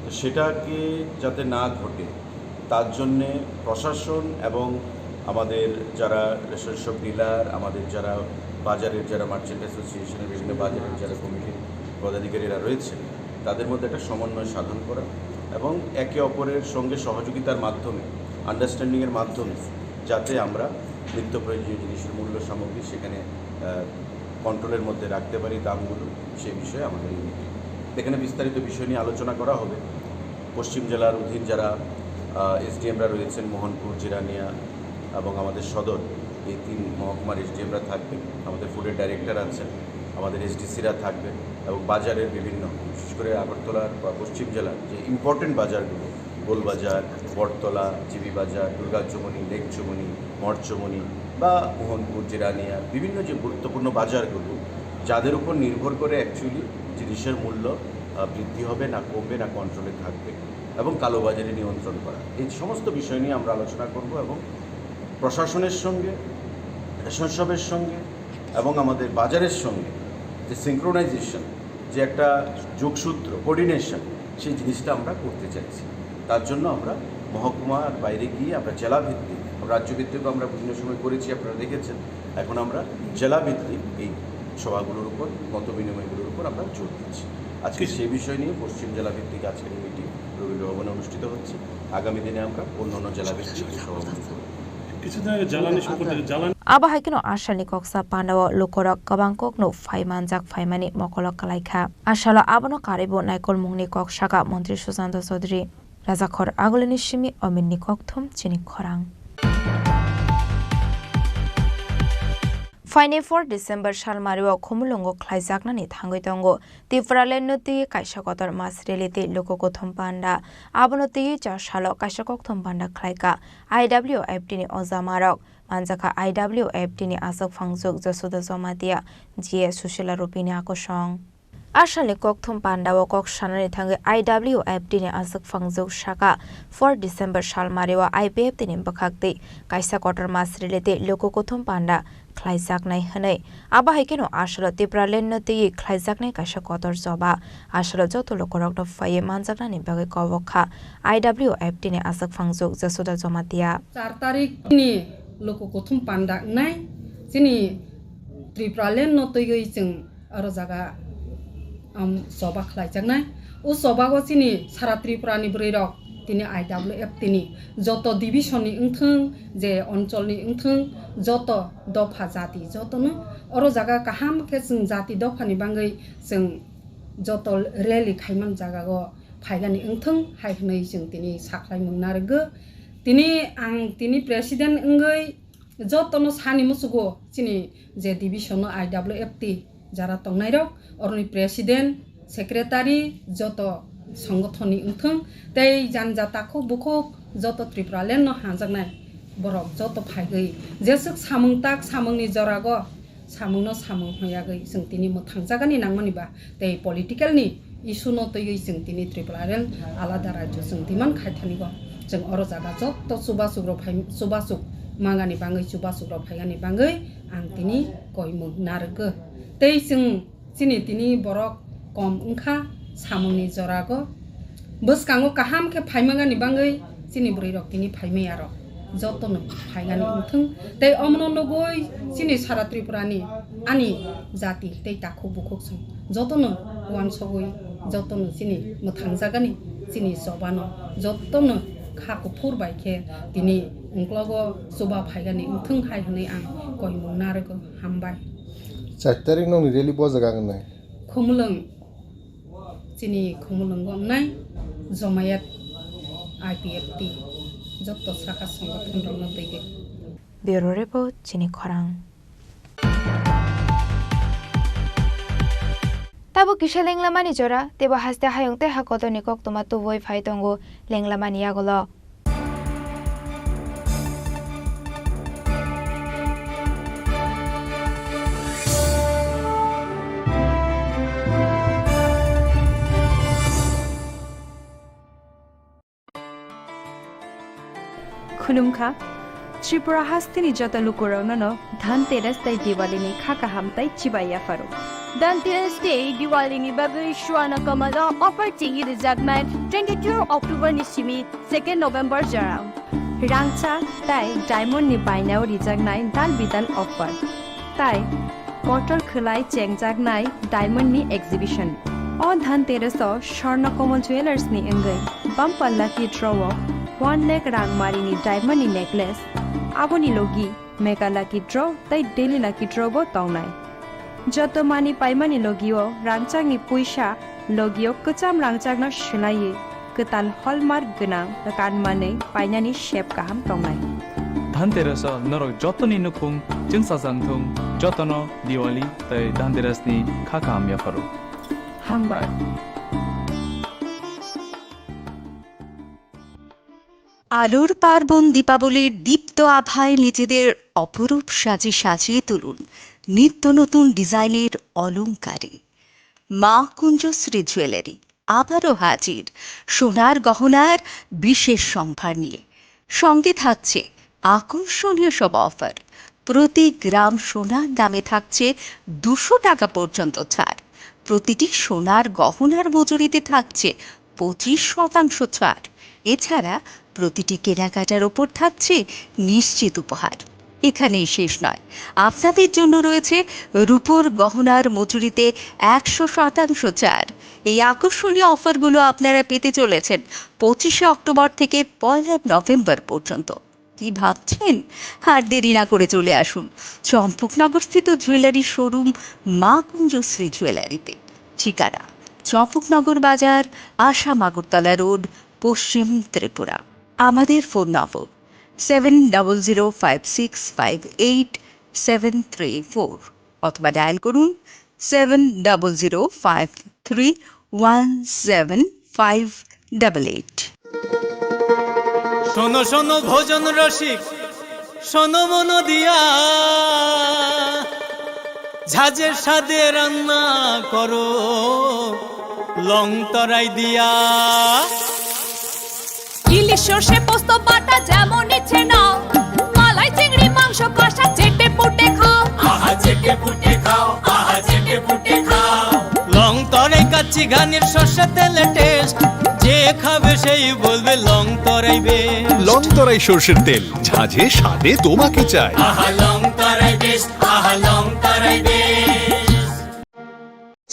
তো সেটাকে যাতে না ঘটে, তার জন্যে প্রশাসন এবং আমাদের যারা রেশন শপ ডিলার, আমাদের যারা বাজারের, যারা মার্চেন্ট অ্যাসোসিয়েশনের বিভিন্ন বাজারের যারা কমিটির পদাধিকারীরা রয়েছে, তাদের মধ্যে একটা সমন্বয় সাধন করা এবং একে অপরের সঙ্গে সহযোগিতার মাধ্যমে, আন্ডারস্ট্যান্ডিংয়ের মাধ্যমে যাতে আমরা নিত্য প্রয়োজনীয় জিনিসের মূল্য সামগ্রী সেখানে, আহ, কন্ট্রোলের মধ্যে রাখতে পারি দামগুলো, সে বিষয়ে আমাদের এই মিটিং। এখানে বিস্তারিত বিষয় নিয়ে আলোচনা করা হবে। পশ্চিম জেলার অধীন যারা, আহ, এসডিএমরা রয়েছেন, মোহনপুর, জিরানিয়া এবং আমাদের সদর, এই তিন মহকুমার এসডিএমরা থাকবেন, আমাদের ফুডের ডাইরেক্টর আছেন, আমাদের এসডিসিরা থাকবেন এবং বাজারের বিভিন্ন, বিশেষ করে আগরতলার বা পশ্চিম জেলার যে ইম্পর্টেন্ট বাজারগুলো, গোলবাজার, বটতলা, জিবি বাজার, দুর্গা চৌমুহনী, লেক চৌমুহনী, মঠ চৌমুহনী বা মোহনপুর, জিরানিয়া, বিভিন্ন যে গুরুত্বপূর্ণ বাজারগুলো, যাদের উপর নির্ভর করে অ্যাকচুয়ালি জিনিসের মূল্য, আহ, বৃদ্ধি হবে না কমবে না কন্ট্রোলে থাকবে এবং কালোবাজারি নিয়ন্ত্রণ করা, এই সমস্ত বিষয় নিয়ে আমরা আলোচনা করব এবং প্রশাসনের সঙ্গে, রেশন শপের সঙ্গে এবং আমাদের বাজারের সঙ্গে যে সিঙ্ক্রোনাইজেশন, যে একটা যোগসূত্র, কোঅর্ডিনেশন, সেই জিনিসটা আমরা করতে চাইছি। তার জন্য আমরা মহকুমার বাইরে গিয়ে আমরা জেলাভিত্তিক, রাজ্যভিত্তিকও আমরা বিভিন্ন সময় করেছি, আপনারা দেখেছেন। এখন আমরা জেলাভিত্তিক এই সভাগুলোর উপর, মতবিনিময়গুলোর উপর আমরা জোর দিচ্ছি। আজকে সেই বিষয় নিয়ে পশ্চিম জেলাভিত্তিক আজকের এই মিটিং রবীন্দ্র ভবনে অনুষ্ঠিত হচ্ছে। আগামী দিনে আমরা অন্য অন্য জেলাভিত্তিক এই সভাগুলো করব। কিছুদিন আগে জ্বালানি সম্পর্কে জ্বালানি Abo hai kheno asalni koksa pandao lukorok kwbang kokno phai manjak phaimani mokolok kwlaikha. Asalo abono karwibo naikolmungni kok saka Montri Sushanta Chaudhary. Rajakhor Agulini simi Ominni kokthum chini khorang. Phaini four December salmario Khumulwngo khlaijaknani thangwi tongo. Tipraland no twi kaisa kotor mas rally tei luku kuthum panda. Abono twi char salo kaisa kokthum panda khlaika I W F T ni ojamarok. Manjakha I W F T ni aswk phangjuk Josoda Jomatia, G A Susila Rupini akosong. Asalni kokthum pandao kok sanani thangwi I W F T ni aswk phangjuk saka four December salmario I P F T ni bwkhak twi kaisa kotor mas rally tei luku kuthum panda khlaijaknai hwnwi. Abo hai kheno asalo Tipraland no twiwi khlaijaknai kaisa kotor choba. Asalo joto lukurokno phaiwi manjaknani bagwi kobok kha I W F T ni aswk phangjuk Josoda Jomatia. Char tarik ni luku kuthum panda wngnai chini Tipraland no twiwi chwng oro jaga, um, choba khlaijaknai. O choba o chini sara Tripura ni bwrwi rok tini I W F T ni joto division ni wngthwng, je onchol ni wngthwng, joto dopha jati jotono oro jaga kaham khe chwng jati dopha ni bangwi chwng joto rally khaiman jaga o phaigani wngthwng hai hwnwi chwng tini sakhlaimung narwgo. Tini ang tini president wngwi jotono sani muchugo chini je division no I W F T jara tongnairok, oroni president, secretary, joto songothonni wngthwng tei jani ja takhuk bukhuk joto Tripura land no hanjaknai borok joto phaigwi jeswk samung tak samungni jorago samungno samung hwnwi agwi chwng tini mwthangjagani nangmani ba tei political ni issue no twiwi chwng tini Tripura land alada rajyo chwng demand khaithanigo. Chwng oro jaga joto chubasuk rok phai, chubasuk mangani bangwi, chubasuk rok phaigani bangwi ang tini koimung narwkgo. Tei chwng chini tini borok kom wngkha samungni jorago. Bwskango kaham khe phaimangani bangwi Chini bwrwi rok tini phaimaya rok jotono phaigani wngthwng tei omono nugwi chini sara Tripura ni ani jati tei takhuk bukhuk song jotono uansugwi jotono chini mwthangjagani chini chobano jotono kha kuphur bai khe tini ungklogo chuba phaigani wngthwng hai hwnwi ang koimung narwgo. Hambai. Char tarik nokni rally bo jaga wngnai. Khumulwng. Chini Khumulwngo wngnai Jomayat I P F T jotto sakha songothon rokno twiwi. Bureau Report, chini khorang. Tabuk kisa lenglamani jora, teibo haste hayung tei hakotorni koktwma tubui phai tongo lenglamani yagulo. Khulumkha. Tripura hasteni joto lukurokno no Dhanteras tei Diwalini kha kaham tei chibai yapharo. Dhanteras tei Diwalini bagwi Swarna Kamal o offer chengwi rijaknai twenty-two October ni simi second November jora. Rangchak tei diamond ni bainao rijaknai dal bidal offer. Tai kotor khwlai chengjaknai diamond ni exhibition. O Dhanteras o Swarna Kamal Jewellers ni wngwi bumper lucky draw o one lakh rang mari ni diamond ni necklace, aboni logi mega lucky draw tei daily lucky draw bo tongnai. Joto mani paimani logi o rangchakni puisa logi o kwcham rangchakno swlaiwi kwtal hallmark gwnang kanmanwi painani sep kaham tongnai. Dhanteras o norok jotoni nukhung chwngsajak thung, jotono Diwali tei Dhanteras ni kha kaham yapharo. Hambai. আলোর পার্বণ দীপাবলির দীপ্ত আভায় নিজেদের অপরূপ সাজে সাজিয়ে তুলুন নিত্য নতুন ডিজাইনের অলংকারে। মা কুঞ্জশ্রী জুয়েলারি আবারও হাজির সোনার গহনার বিশেষ সম্ভার নিয়ে। সঙ্গে থাকছে আকর্ষণীয় সব অফার। প্রতি গ্রাম সোনার দামে থাকছে দুশো টাকা পর্যন্ত ছাড়। প্রতিটি সোনার গহনার মজুরিতে থাকছে পঁচিশ শতাংশ ছাড়। এছাড়া প্রতিটি কেনাকাটার ওপর থাকছে নিশ্চিত উপহার। এখানেই শেষ নয়, আপনাদের জন্য রয়েছে রূপোর গহনার মজুরিতে একশো শতাংশ ছাড়। এই আকর্ষণীয় অফারগুলো আপনারা পেতে চলেছেন পঁচিশে অক্টোবর থেকে পয়লা নভেম্বর পর্যন্ত। কি ভাবছেন? আর দেরি না করে চলে আসুন চম্পকনগরস্থিত জুয়েলারি শোরুম মা কুঞ্জশ্রী জুয়েলারিতে। ঠিকানা: চম্পকনগর বাজার, আসাম আগরতলা রোড, পশ্চিম ত্রিপুরা। আমাদের ফোন নম্বর seven double zero five six five eight seven three four, অথবা ডায়াল করুন seven double zero five three one seven five double eight. শোনো শোনো ভোজন রসিক, শোনো মন দিয়া, ঝাঁঝের স্বাদে রান্না করো লং তরাই দিয়া। ইলিশ সর্ষে পোস্ত বাটা যেমন ইচ্ছে নাও, মালাই চিংড়ি মাংস কষা চেটে পুটে খাও। আহা চেটে পুটে খাও, আহা চেটে পুটে খাও। লং তরাই কাচ্চি ঘানির সর্ষে তেলে টেস্ট, যে খাবে সেই বলবে লং তরাই বেস্ট। লং তরাই সর্ষের তেল, ঝাঁঝে স্বাদে তোমাকে চাই। আহা লং তরাই বেস্ট, আহা লং তরাই best.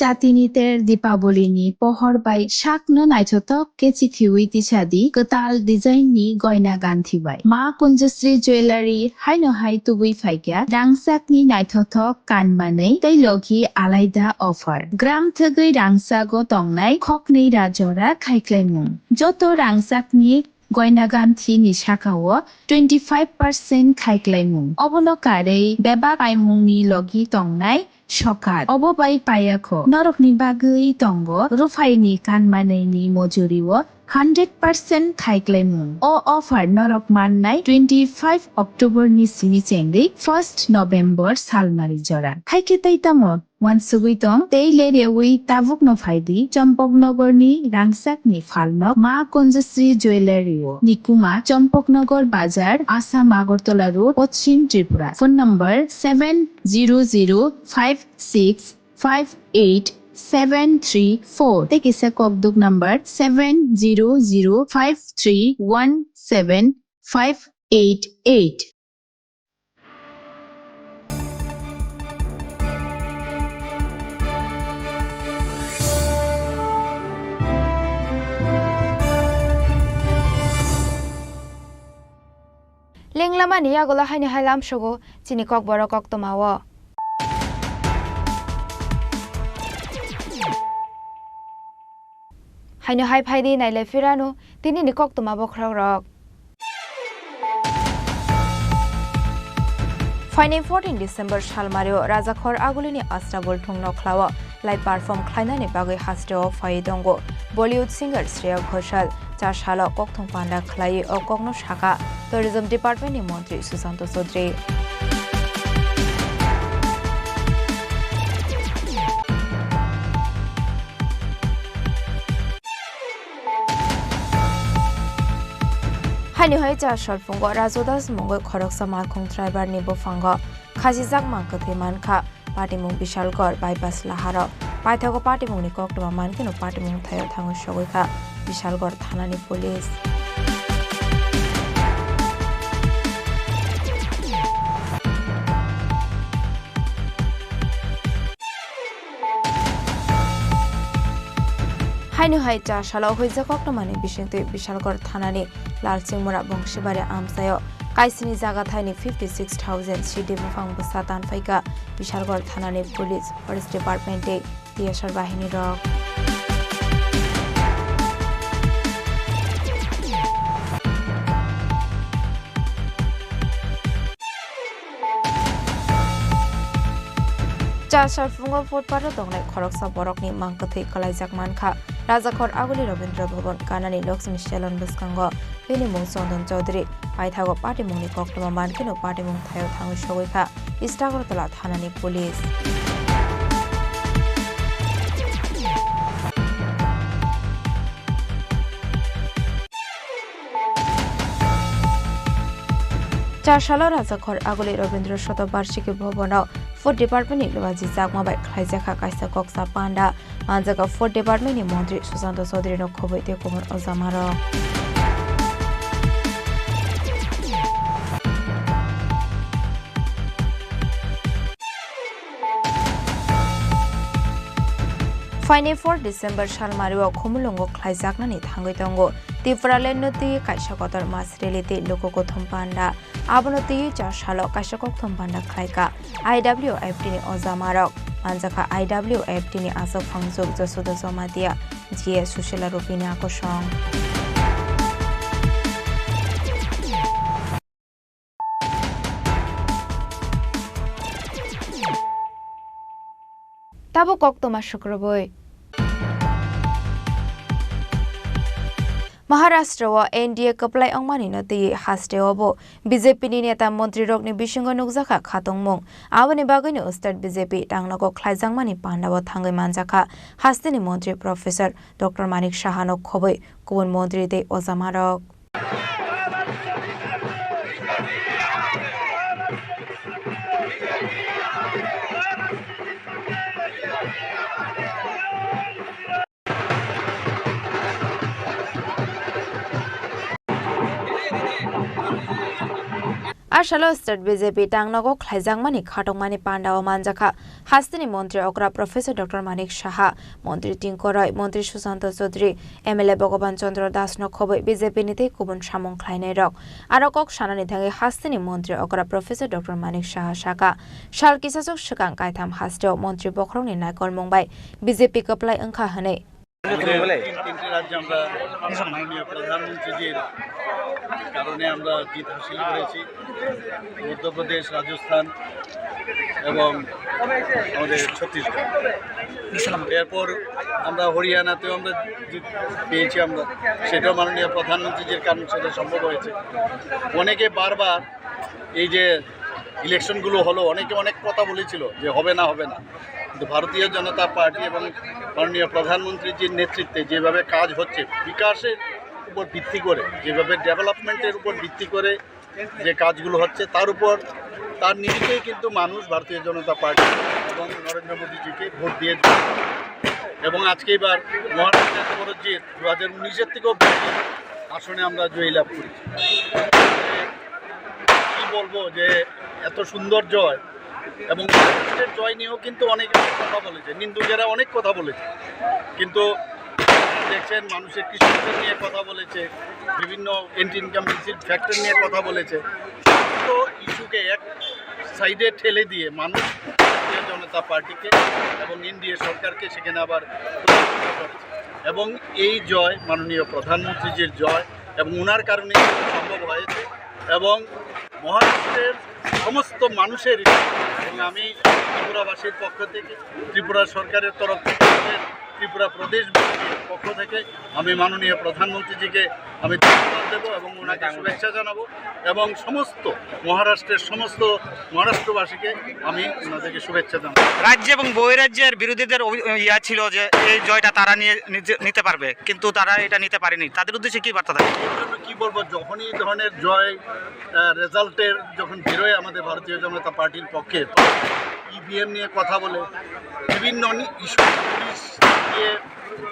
Chatini ter Dipaboli ni pohor bai sakno naithothok khe chithiwi tisadi kwtal design ni goina ganthi bai. Ma Kunjasri Jewellery haino hai tubui phaikha rangchak ni naithothok kanmanwi tei logi alaida offer. Gram thwgwi rangchago tongnai khoknwi ra jora khaiklaimung. Joto rangchak ni goina ganthi ni saka o twenty five percent khaiklaimung. Obono karwi bebak paimung ni logi tongnai sokat. Obo bai payakho. Norokni bagwi tongo ruphaini kanmanwi ni mojuri o hundred percent khaiklaimung. O offer norok mannai twenty five October ni simi chengwi first November salmari jora. Haikhe tei tamo? Uansugwi tong, tei le rewi tabukno phaidi, Champaknagar ni rangchak ni phalnok Ma Kunjasri Jewellery o. Nikuma, Champaknagar Bazar, Assam Agartala Road, Poschim Tripura. Phone number seven zero zero five six five eight seven three four. Tei kisa kokduk number seven zero zero five three one seven five eight eight. Lenglamani yagulo haino hai lamsogo chini kokborok koktwmao. Haino hai phaidi nailai phirano tinini koktwma bokhorokrok. Phaini fourteen December salmario Rajakhor Agulini Astabul thung nokhlao live perform khlainani bagwi hasteo phaiwi tongo Bollywood singer Shreya Ghoshal. Cha salo kokthum panda khlaiwi o kokno sakha Tourism Department ni montri Sushanta Chaudhary. Haino hai cha salphungo Raju Das mungwi khoroksa malkhung driver ni buphango khasijak mang kwthwi mankha. Patimung Bishalgarh bypass laharo paithago patimungni koktwma mankheno patimung thaio thangwi sogwi kha Bishalgarh thanani police. Haino hai cha salo huijak koktwmani bisingtwi Bishalgarh thanani Lalsingmura Bongsibari amchaio kaisini jaga thaini fifty six thousand sidi buphang bwsa tanphaikha Bishalgarh thanani police, forest department tei T S R bahini rok. Cha salphungo footpath o tongnai khoroksa borokni mang kwthwi kwlaijak mankha. Rajakhor Aguli Rabindra Bhavan kanani Lakshmi Salon bwskango bini mung Chandan Chaudhary. Paithago patimungni koktwma mankheno patimung thaio thangwi sogwi kha East Agartala thanani police. Cha salo Rajakhor Aguli Rabindra Shatabarshiki Bhavan o Food Department ni luaji jakma bai khlaijakha kaisa koksa panda. Manjaka Food Department ni montri Sushanta Chaudhary no khobwi tei kubun ojamarok. Phaini four December salmario Khumulwngo khlaijaknani thangwi tongo Tipraland no twi kaisa kotor mas rally tei luku kuthum panda. Abono twi cha salo kaisa kokthum panda khlaikha I W F T ni ojamarok. Manjakha I W F T ni aswk phangchuk Josoda Jomatia, G A Susila Rupini akosong. Tabuk koktwma sukrubwi. Maharashtra o N D A kwplai wngmani no twi haste o bo B J P ni neta montri rokni bisingo nukjakha khatungmung. Aboni bagwino state B J P tangnogo khlaijakmani panda o thangwi manjakha hasteni montri Professor Doctor Manik Saha no khobwi kubun montri tei ojamarok. A salo state B J P tangnogo khlaijakmani khatungmani panda o manjakha hasteni montri okra Professor Doctor Manik Saha, montri Tinkoroi, montri Sushanta Chaudhary, M L A Bhagavan Chandra Das no khobwi B J P ni tei kubun samung khlainairok. Aro kok sanani thangwi hasteni montri okra Professor Doctor Manik Saha sakha, sal kisasok swkang kaitham hasteo montri bokhorokni naikolmung bai B J P kwplai wngkha hwnwi. আমাদের তিন তিনটি রাজ্যে আমরা মাননীয় প্রধানমন্ত্রীজির কারণে আমরা জিত হাসিল করেছি। মধ্যপ্রদেশ, রাজস্থান এবং আমাদের ছত্তিশগড়। এরপর আমরা হরিয়ানাতেও আমরা জিত পেয়েছি আমরা, সেটাও মাননীয় প্রধানমন্ত্রীজির কারণে সেটা সম্ভব হয়েছে। অনেকে বারবার এই যে ইলেকশনগুলো হলো, অনেকে অনেক কথা বলেছিল যে হবে না, হবে না, কিন্তু ভারতীয় জনতা পার্টি এবং মাননীয় প্রধানমন্ত্রীজির নেতৃত্বে যেভাবে কাজ হচ্ছে, বিকাশের উপর ভিত্তি করে, যেভাবে ডেভেলপমেন্টের উপর ভিত্তি করে যে কাজগুলো হচ্ছে, তার উপর, তার নিরিখেই কিন্তু মানুষ ভারতীয় জনতা পার্টি এবং নরেন্দ্র মোদীজিকে ভোট দিয়ে এবং আজকে এবার মহারাষ্ট্রে এত বড় জিত, দু হাজার উনিশের থেকেও বেশি আসনে আমরা জয়ী লাভ করেছি। কি বলবো যে এত সুন্দর জয়, এবং মহারাষ্ট্রের জয় নিয়েও কিন্তু অনেকে অনেক কথা বলেছে, নিন্দুকেরা অনেক কথা বলেছে, কিন্তু দেখছেন মানুষের কৃষকদের নিয়ে কথা বলেছে, বিভিন্ন এন্টি ইনকামবেন্সির ফ্যাক্টর নিয়ে কথা বলেছে। তো ইস্যুকে এক সাইডে ঠেলে দিয়ে মানুষ ভারতীয় জনতা পার্টিকে এবং এনডিএ সরকারকে সেখানে আবার প্রতিষ্ঠিত করেছে। এবং এই জয় মাননীয় প্রধানমন্ত্রীজির জয়, এবং ওনার কারণে সম্ভব হয়েছে। এবং মহারাষ্ট্রের সমস্ত মানুষের, এবং আমি ত্রিপুরাবাসীর পক্ষ থেকে, ত্রিপুরা সরকারের তরফ থেকে, ত্রিপুরা প্রদেশ বিজেপির পক্ষ থেকে আমি মাননীয় প্রধানমন্ত্রীজিকে আমি ধন্যবাদ দেবো এবং ওনাকে শুভেচ্ছা জানাবো, এবং সমস্ত মহারাষ্ট্রের সমস্ত মহারাষ্ট্রবাসীকে আমি ওনাদেরকে শুভেচ্ছা জানাবো। রাজ্য এবং বহিরাজ্যের বিরোধীদের অভি-, ইয়া ছিল যে এই জয়টা তারা নিয়ে নিতে, নিতে পারবে, কিন্তু তারা এটা নিতে পারেনি। তাদের উদ্দেশ্যে কি বার্তা থাকবে? এর জন্য কি বলবো, যখনই এই ধরনের জয়, আহ, রেজাল্টের যখন বেরোয় আমাদের ভারতীয় জনতা পার্টির পক্ষে, ইভিএম নিয়ে কথা বলে, বিভিন্ন নি-, ইস্যু, পুলিশ দিয়ে,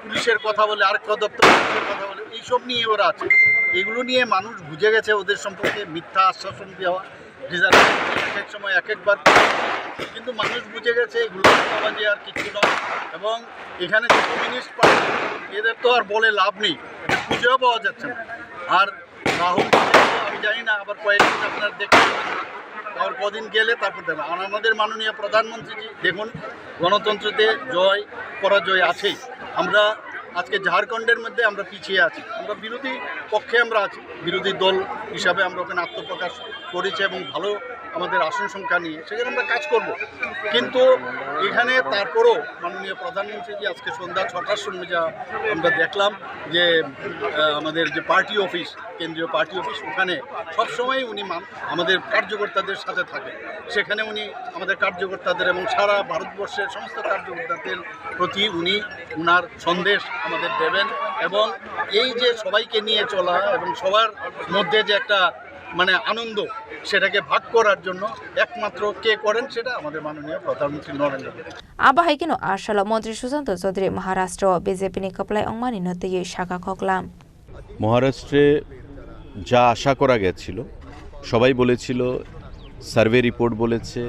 পুলিশের কথা বলে, আরক্ষা দপ্তরের কথা বলে, এইসব নিয়ে ওরা আছে। এগুলো নিয়ে মানুষ বুঝে গেছে ওদের সম্পর্কে মিথ্যা আশ্বাসন দেওয়া, ডিজার্টেশন এক এক সময় এক একবার করে। কিন্তু মানুষ বুঝে গেছে এগুলো চাঁদাবাজি আর কিচ্ছু নয়। এবং এখানে যে কমিউনিস্ট পার্টি, এদের তো আর বলে লাভ নেই, এটা খুঁজেও পাওয়া যাচ্ছে না। আর রাহুল গান্ধী তো আমি জানি না, আবার কয়েকদিন আপনারা দেখতে পাবেন, আবার কদিন গেলে তারপর দেখবেন। আর আমাদের মাননীয় প্রধানমন্ত্রীজি দেখুন, গণতন্ত্রতে জয় পরাজয় আছেই। আমরা আজকে ঝাড়খণ্ডের মধ্যে আমরা পিছিয়ে আছি, আমরা বিরোধী পক্ষে আমরা আছি, বিরোধী দল হিসাবে আমরা ওখানে আত্মপ্রকাশ করেছি এবং ভালো আমাদের আসন সংখ্যা নিয়ে সেখানে আমরা কাজ করব। কিন্তু এখানে তারপরও মাননীয় প্রধানমন্ত্রীজি আজকে সন্ধ্যা ছটার সময় যা আমরা দেখলাম যে, আহ, আমাদের যে পার্টি অফিস, কেন্দ্রীয় পার্টি অফিস, ওখানে সবসময় উনি মান-, আমাদের কার্যকর্তাদের সাথে থাকেন। সেখানে উনি আমাদের কার্যকর্তাদের এবং সারা ভারতবর্ষের সমস্ত কার্যকর্তাদের প্রতি উনি ওনার সন্দেশ আমাদের দেবেন। এবং এই যে সবাইকে নিয়ে চলা এবং সবার মধ্যে যে একটা মানে আনন্দ, সেটাকে ভাগ করার জন্য একমাত্র কে করেন, সেটা আমাদের মাননীয় প্রধানমন্ত্রী নরেন্দ্র Modi. Abo hai kheno a salo Montri Susanto Chaudhary Maharashtra o B J P ni kwplai wngmani no twiwi sakha khoklam. মহারাষ্ট্রে যা আশা করা গেছিল, সবাই বলেছিল, সার্ভে রিপোর্ট বলেছে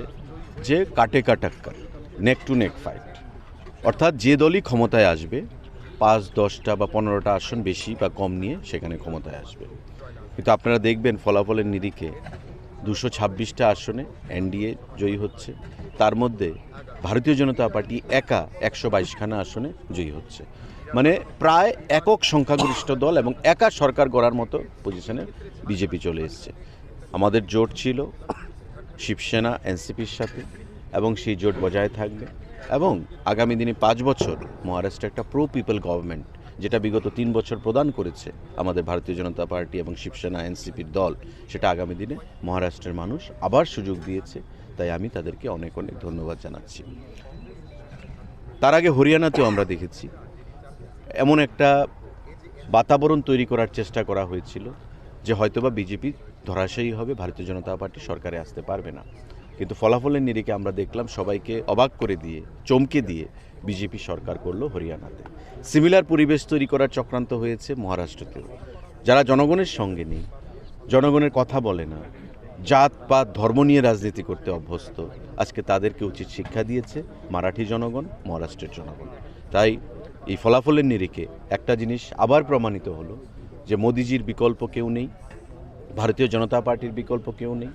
যে কাটে কা টক্কর, নেক টু নেক ফাইট, অর্থাৎ যে দলই ক্ষমতায় আসবে, পাঁচ, দশটা বা পনেরোটা আসন বেশি বা কম নিয়ে সেখানে ক্ষমতায় আসবে। কিন্তু আপনারা দেখবেন ফলাফলের নিরিখে দুশো ছাব্বিশটা আসনে এনডিএ জয়ী হচ্ছে, তার মধ্যে ভারতীয় জনতা পার্টি একা একশো বাইশখানা আসনে জয়ী হচ্ছে। মানে প্রায় একক সংখ্যাগরিষ্ঠ দল এবং একা সরকার গড়ার মতো পজিশনে বিজেপি চলে এসছে। আমাদের জোট ছিল শিবসেনা, এনসিপির সাথে, এবং সেই জোট বজায় থাকবে। এবং আগামী দিনে পাঁচ বছর মহারাষ্ট্রে একটা প্রো পিপল গভর্নমেন্ট, যেটা বিগত তিন বছর প্রদান করেছে আমাদের ভারতীয় জনতা পার্টি এবং শিবসেনা, এনসিপির দল, সেটা আগামী দিনে মহারাষ্ট্রের মানুষ আবার সুযোগ দিয়েছে। তাই আমি তাদেরকে অনেক অনেক ধন্যবাদ জানাচ্ছি। তার আগে হরিয়ানাতেও আমরা দেখেছি এমন একটা বাতাবরণ তৈরি করার চেষ্টা করা হয়েছিল যে হয়তোবা বিজেপি ধরাশায়ী হবে, ভারতীয় জনতা পার্টি সরকারে আসতে পারবে না। কিন্তু ফলাফলের নিরিখে আমরা দেখলাম সবাইকে অবাক করে দিয়ে, চমকে দিয়ে বিজেপি সরকার করলো হরিয়ানাতে। সিমিলার পরিবেশ তৈরি করার চক্রান্ত হয়েছে মহারাষ্ট্রতেও। যারা জনগণের সঙ্গে নেই, জনগণের কথা বলে না, জাত পাত ধর্ম নিয়ে রাজনীতি করতে অভ্যস্ত, আজকে তাদেরকে উচিত শিক্ষা দিয়েছে মারাঠি জনগণ, মহারাষ্ট্রের জনগণ। তাই এই ফলাফলের নিরিখে একটা জিনিস আবার প্রমাণিত হলো যে মোদিজির বিকল্প কেউ নেই, ভারতীয় জনতা পার্টির বিকল্প কেউ নেই।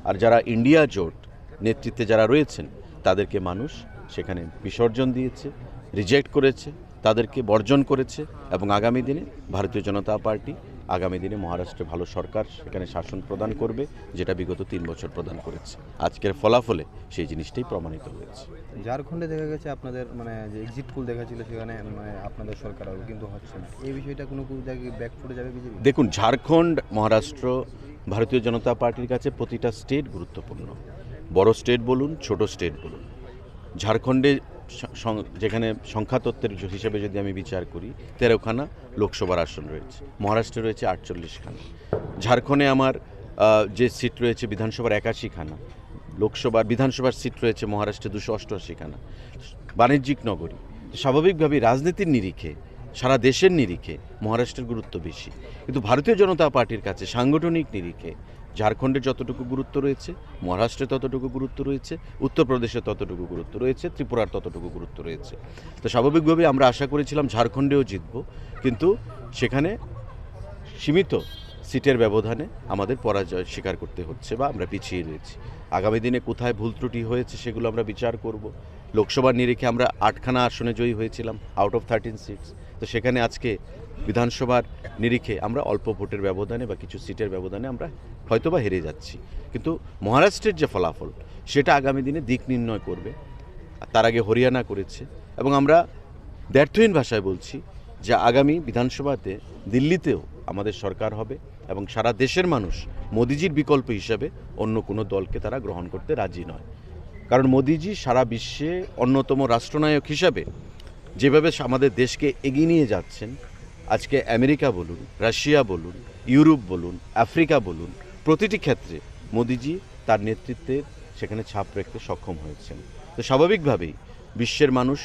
আর যারা ইন্ডিয়া জোট নেতৃত্বে যারা রয়েছেন, তাদেরকে মানুষ সেখানে বিসর্জন দিয়েছে, রিজেক্ট করেছে, তাদেরকে বর্জন করেছে। এবং আগামী দিনে ভারতীয় জনতা পার্টি আগামী দিনে মহারাষ্ট্রে ভালো সরকার সেখানে শাসন প্রদান করবে, যেটা বিগত তিন বছর প্রদান করেছে। আজকের ফলাফলে সেই জিনিসটাই প্রমাণিত হয়েছে। ঝাড়খণ্ডে দেখা গেছে আপনাদের মানে যে এক্সিট পোল দেখা ছিল সেখানে মানে আপনাদের সরকার হবে, কিন্তু হচ্ছে না। এই বিষয়টা কোনো কোনো জায়গায় ব্যাকফুটে যাবে বিজেপি? দেখুন, ঝাড়খণ্ড, মহারাষ্ট্র, ভারতীয় জনতা পার্টির কাছে প্রতিটা স্টেট গুরুত্বপূর্ণ। বড় স্টেট বলুন, ছোট স্টেট বলুন, ঝাড়খণ্ডে স-, সং-, যেখানে সংখ্যাতত্ত্বের জ-, হিসেবে যদি আমি বিচার করি, তেরোখানা লোকসভার আসন রয়েছে, মহারাষ্ট্রে রয়েছে আটচল্লিশখানা। ঝাড়খণ্ডে আমার, আহ, যে সিট রয়েছে বিধানসভার একাশিখানা, লোকসভার, বিধানসভার সিট রয়েছে মহারাষ্ট্রে দুশো অষ্টআশিখানা। বাণিজ্যিক নগরী, স্বাভাবিকভাবেই রাজনীতির নিরিখে, সারা দেশের নিরিখে মহারাষ্ট্রের গুরুত্ব বেশি। কিন্তু ভারতীয় জনতা পার্টির কাছে সাংগঠনিক নিরিখে ঝাড়খণ্ডের যতটুকু গুরুত্ব রয়েছে, মহারাষ্ট্রে ততটুকু গুরুত্ব রয়েছে, উত্তরপ্রদেশে ততটুকু গুরুত্ব রয়েছে, ত্রিপুরার ততটুকু গুরুত্ব রয়েছে। তো স্বাভাবিকভাবেই আমরা আশা করেছিলাম ঝাড়খণ্ডেও জিতব, কিন্তু সেখানে সীমিত সিটের ব্যবধানে আমাদের পরাজয় স্বীকার করতে হচ্ছে বা আমরা পিছিয়ে রয়েছি। আগামী দিনে কোথায় ভুল ত্রুটি হয়েছে সেগুলো আমরা বিচার করব। লোকসভার নিরিখে আমরা আটখানা আসনে জয়ী হয়েছিলাম, আউট অফ থার্টিন সিটস। তো সেখানে আজকে বিধানসভার নিরিখে আমরা অল্প ভোটের ব্যবধানে বা কিছু সিটের ব্যবধানে আমরা হয়তোবা হেরে যাচ্ছি। কিন্তু মহারাষ্ট্রের যে ফলাফল, সেটা আগামী দিনে দিক নির্ণয় করবে। তার আগে হরিয়ানা করেছে। এবং আমরা দ্ব্যর্থহীন ভাষায় বলছি যে আগামী বিধানসভাতে দিল্লিতেও আমাদের সরকার হবে এবং সারা দেশের মানুষ মোদিজির বিকল্প হিসাবে অন্য কোনো দলকে তারা গ্রহণ করতে রাজি নয়। কারণ মোদিজি সারা বিশ্বে অন্যতম রাষ্ট্রনায়ক হিসাবে যেভাবে সা-, আমাদের দেশকে এগিয়ে নিয়ে যাচ্ছেন, আজকে আমেরিকা বলুন, রাশিয়া বলুন, ইউরোপ বলুন, আফ্রিকা বলুন, প্রতিটি ক্ষেত্রে মোদিজি তার নেতৃত্বের সেখানে ছাপ রাখতে সক্ষম হয়েছেন। তো স্বাভাবিকভাবেই বিশ্বের মানুষ,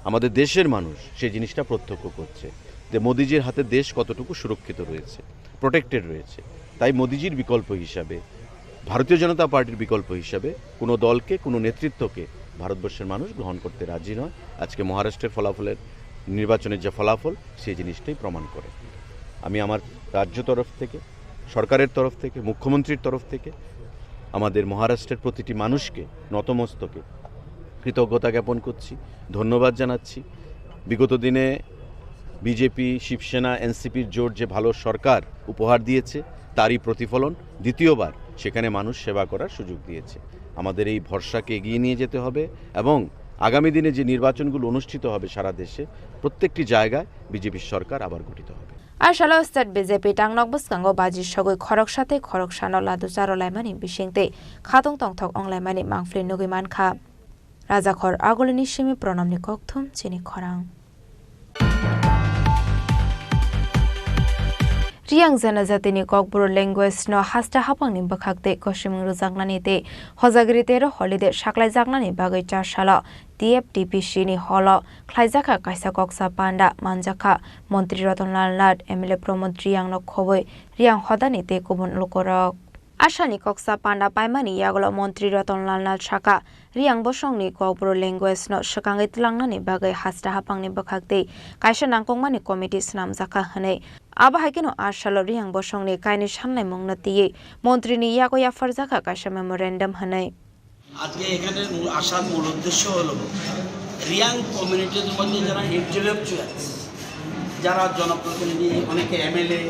আমাদের দেশের মানুষ সেই জিনিসটা প্রত্যক্ষ করছে যে মোদিজির হাতে দেশ কতটুকু সুরক্ষিত রয়েছে, প্রোটেক্টেড রয়েছে। তাই মোদিজির বিকল্প হিসাবে, ভারতীয় জনতা পার্টির বিকল্প হিসাবে কোনো দলকে, কোনো নেতৃত্বকে ভারতবর্ষের মানুষ গ্রহণ করতে রাজি নয়। আজকে মহারাষ্ট্রের ফলাফলের, নির্বাচনের যে ফলাফল, সেই জিনিসটাই প্রমাণ করে। আমি আমার রাজ্য তরফ থেকে, সরকারের তরফ থেকে, মুখ্যমন্ত্রীর তরফ থেকে আমাদের মহারাষ্ট্রের প্রতিটি মানুষকে নতমস্তকে কৃতজ্ঞতা জ্ঞাপন করছি, ধন্যবাদ জানাচ্ছি। বিগত দিনে বিজেপি, শিবসেনা, এনসিপির জোট যে ভালো সরকার উপহার দিয়েছে, তারই প্রতিফলন। দ্বিতীয়বার সেখানে মানুষ সেবা করার সুযোগ দিয়েছে। আমাদের এই ভরসাকে এগিয়ে নিয়ে যেতে হবে এবং আগামী দিনে যে নির্বাচনগুলো অনুষ্ঠিত হবে সারা দেশে, প্রত্যেকটি জায়গায় বিজেপির সরকার আবার গঠিত হবে। A salo state B J P tangnok bwskango baji sogwi khoroksa tei khoroksano ladu charo laimani bising tei khatong tongthok wng laimani mangpili nugwi mankha. Rajakhor Agulini simi Pranamni kokthum chini khorang. Riyang janajatini Kokborok language no haste haphangni bwkhak tei gosimung rwjaknani tei hojagiri tero holiday saklaijaknani bagwi char salo T F D P C ni holo khlaijakha kaisa koksa panda manjakha Montri Ratan Lal Nath, M L A Pramod Riyang no khobwi Riyang hodani tei kubun lukurok. Asani koksa panda paimani yagulo Montri Ratan Lal Nath saka, Riyang bosongni Kokborok language no swkangwi twlangnani bagwi haste haphangni bwkhak tei kaisa nangkukmani committee swnamjakha hwnwi. Abo hai kheno a salo Riyang bosongni kainwi sannaimungno twiwi Montri ni yago yapharjakha kaisa memorandum hwnwi. আজকে এখানে মূল আসার মূল উদ্দেশ্য হলো রিয়াং কমিউনিটির মধ্যে যারা ইন্টেলেকচুয়ালস, যারা জনপ্রতিনিধি, অনেকে এমএলএ,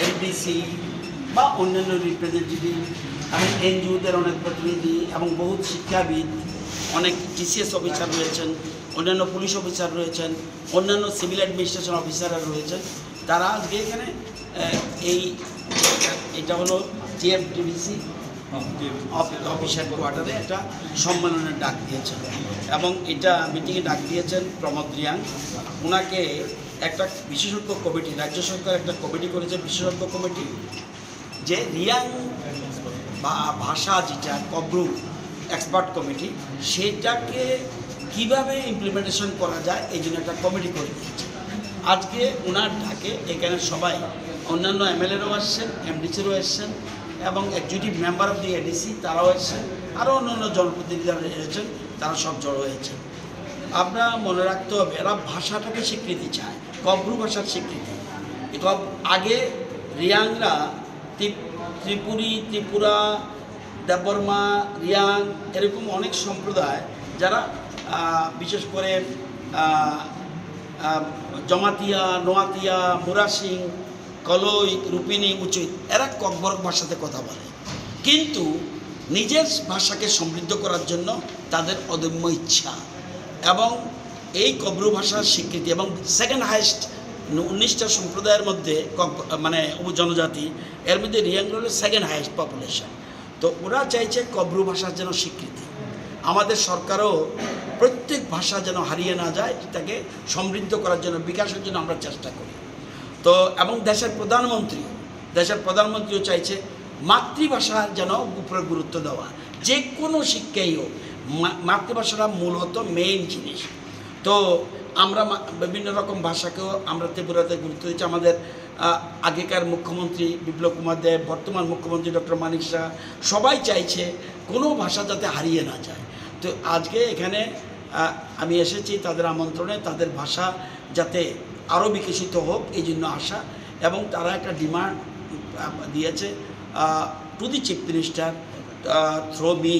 এমডিসি বা অন্যান্য রিপ্রেজেন্টেটিভ এবং এনজিওদের অনেক প্রতিনিধি এবং বহুত শিক্ষাবিদ, অনেক টিসিএস অফিসার রয়েছেন, অন্যান্য পুলিশ অফিসার রয়েছেন, অন্যান্য সিভিল অ্যাডমিনিস্ট্রেশন অফিসাররা রয়েছেন। তারা আজকে এখানে, আহ, এই, এটা হলো টিএফডিবিসি অফিস হেডকোয়ার্টারে একটা সম্মেলনের ডাক দিয়েছেন এবং এটা মিটিংয়ে ডাক দিয়েছেন প্রমোদ রিয়াং। ওনাকে একটা বিশেষজ্ঞ কমিটি, রাজ্য সরকার একটা কমিটি করেছে, বিশেষজ্ঞ কমিটি, যে রিয়াং বা ভাষা যেটা কব্রু এক্সপার্ট কমিটি, সেটাকে কিভাবে ইমপ্লিমেন্টেশন করা যায় এই জন্য একটা কমিটি করে দিয়েছে। আজকে ওনার ডাকে এখানে সবাই, অন্যান্য এমএলএরাও আসছেন, এমডিসিরাও এসছেন এবং executive member of the ADC তারাও এসছেন, আরও অন্যান্য জনপ্রতিনিধিরা এসেছেন, তারা সব জড়ো হয়েছেন। আমরা মনে রাখতে হবে, এরা ভাষাটাকে স্বীকৃতি চায়, কব্রু ভাষার স্বীকৃতি। এটা আগে রিয়াংরা ত্রিপ-, ত্রিপুরী, ত্রিপুরা, দেববর্মা, রিয়াং, এরকম অনেক সম্প্রদায় যারা, আহ, বিশেষ করে, আহ, আহ, জমাতিয়া, নোয়াতিয়া, মুরাসিং, কলই, রুপিনি, উচিত, এরা ককবরক ভাষাতে কথা বলে, কিন্তু নিজের ভাষাকে সমৃদ্ধ করার জন্য তাদের অদম্য ইচ্ছা। এবং এই কব্রু ভাষার স্বীকৃতি এবং সেকেন্ড হায়েস্ট, উনিশটা সম্প্রদায়ের মধ্যে কক-, মানে উপজনজাতি, এর মধ্যে রিয়াংরা হলো সেকেন্ড হায়েস্ট পপুলেশন। তো ওরা চাইছে কব্রু ভাষার যেন স্বীকৃতি। আমাদের সরকারও প্রত্যেক ভাষা যেন হারিয়ে না যায়, তাকে সমৃদ্ধ করার জন্য, বিকাশের জন্য আমরা চেষ্টা করি। তো এবং দেশের প্রধানমন্ত্রী, দেশের প্রধানমন্ত্রীও চাইছে মাতৃভাষার যেন উপরে গুরুত্ব দেওয়া। যে কোনো শিক্ষাই হোক, মা-, মাতৃভাষাটা মূলত মেইন জিনিস। তো আমরা মা-, বিভিন্ন রকম ভাষাকেও আমরা ত্রিপুরাতে গুরুত্ব দিচ্ছি। আমাদের, আহ, আগেকার মুখ্যমন্ত্রী বিপ্লব কুমার দেব, বর্তমান মুখ্যমন্ত্রী ডক্টর মানিক সাহা, সবাই চাইছে কোনো ভাষা যাতে হারিয়ে না যায়। তো আজকে এখানে, আহ, আমি এসেছি তাদের আমন্ত্রণে, তাদের ভাষা যাতে আরও বিকশিত হোক, এই জন্য আসা। এবং তারা একটা ডিমান্ড, আহ, দিয়েছে, আহ, to the Chief Minister, ah, through me,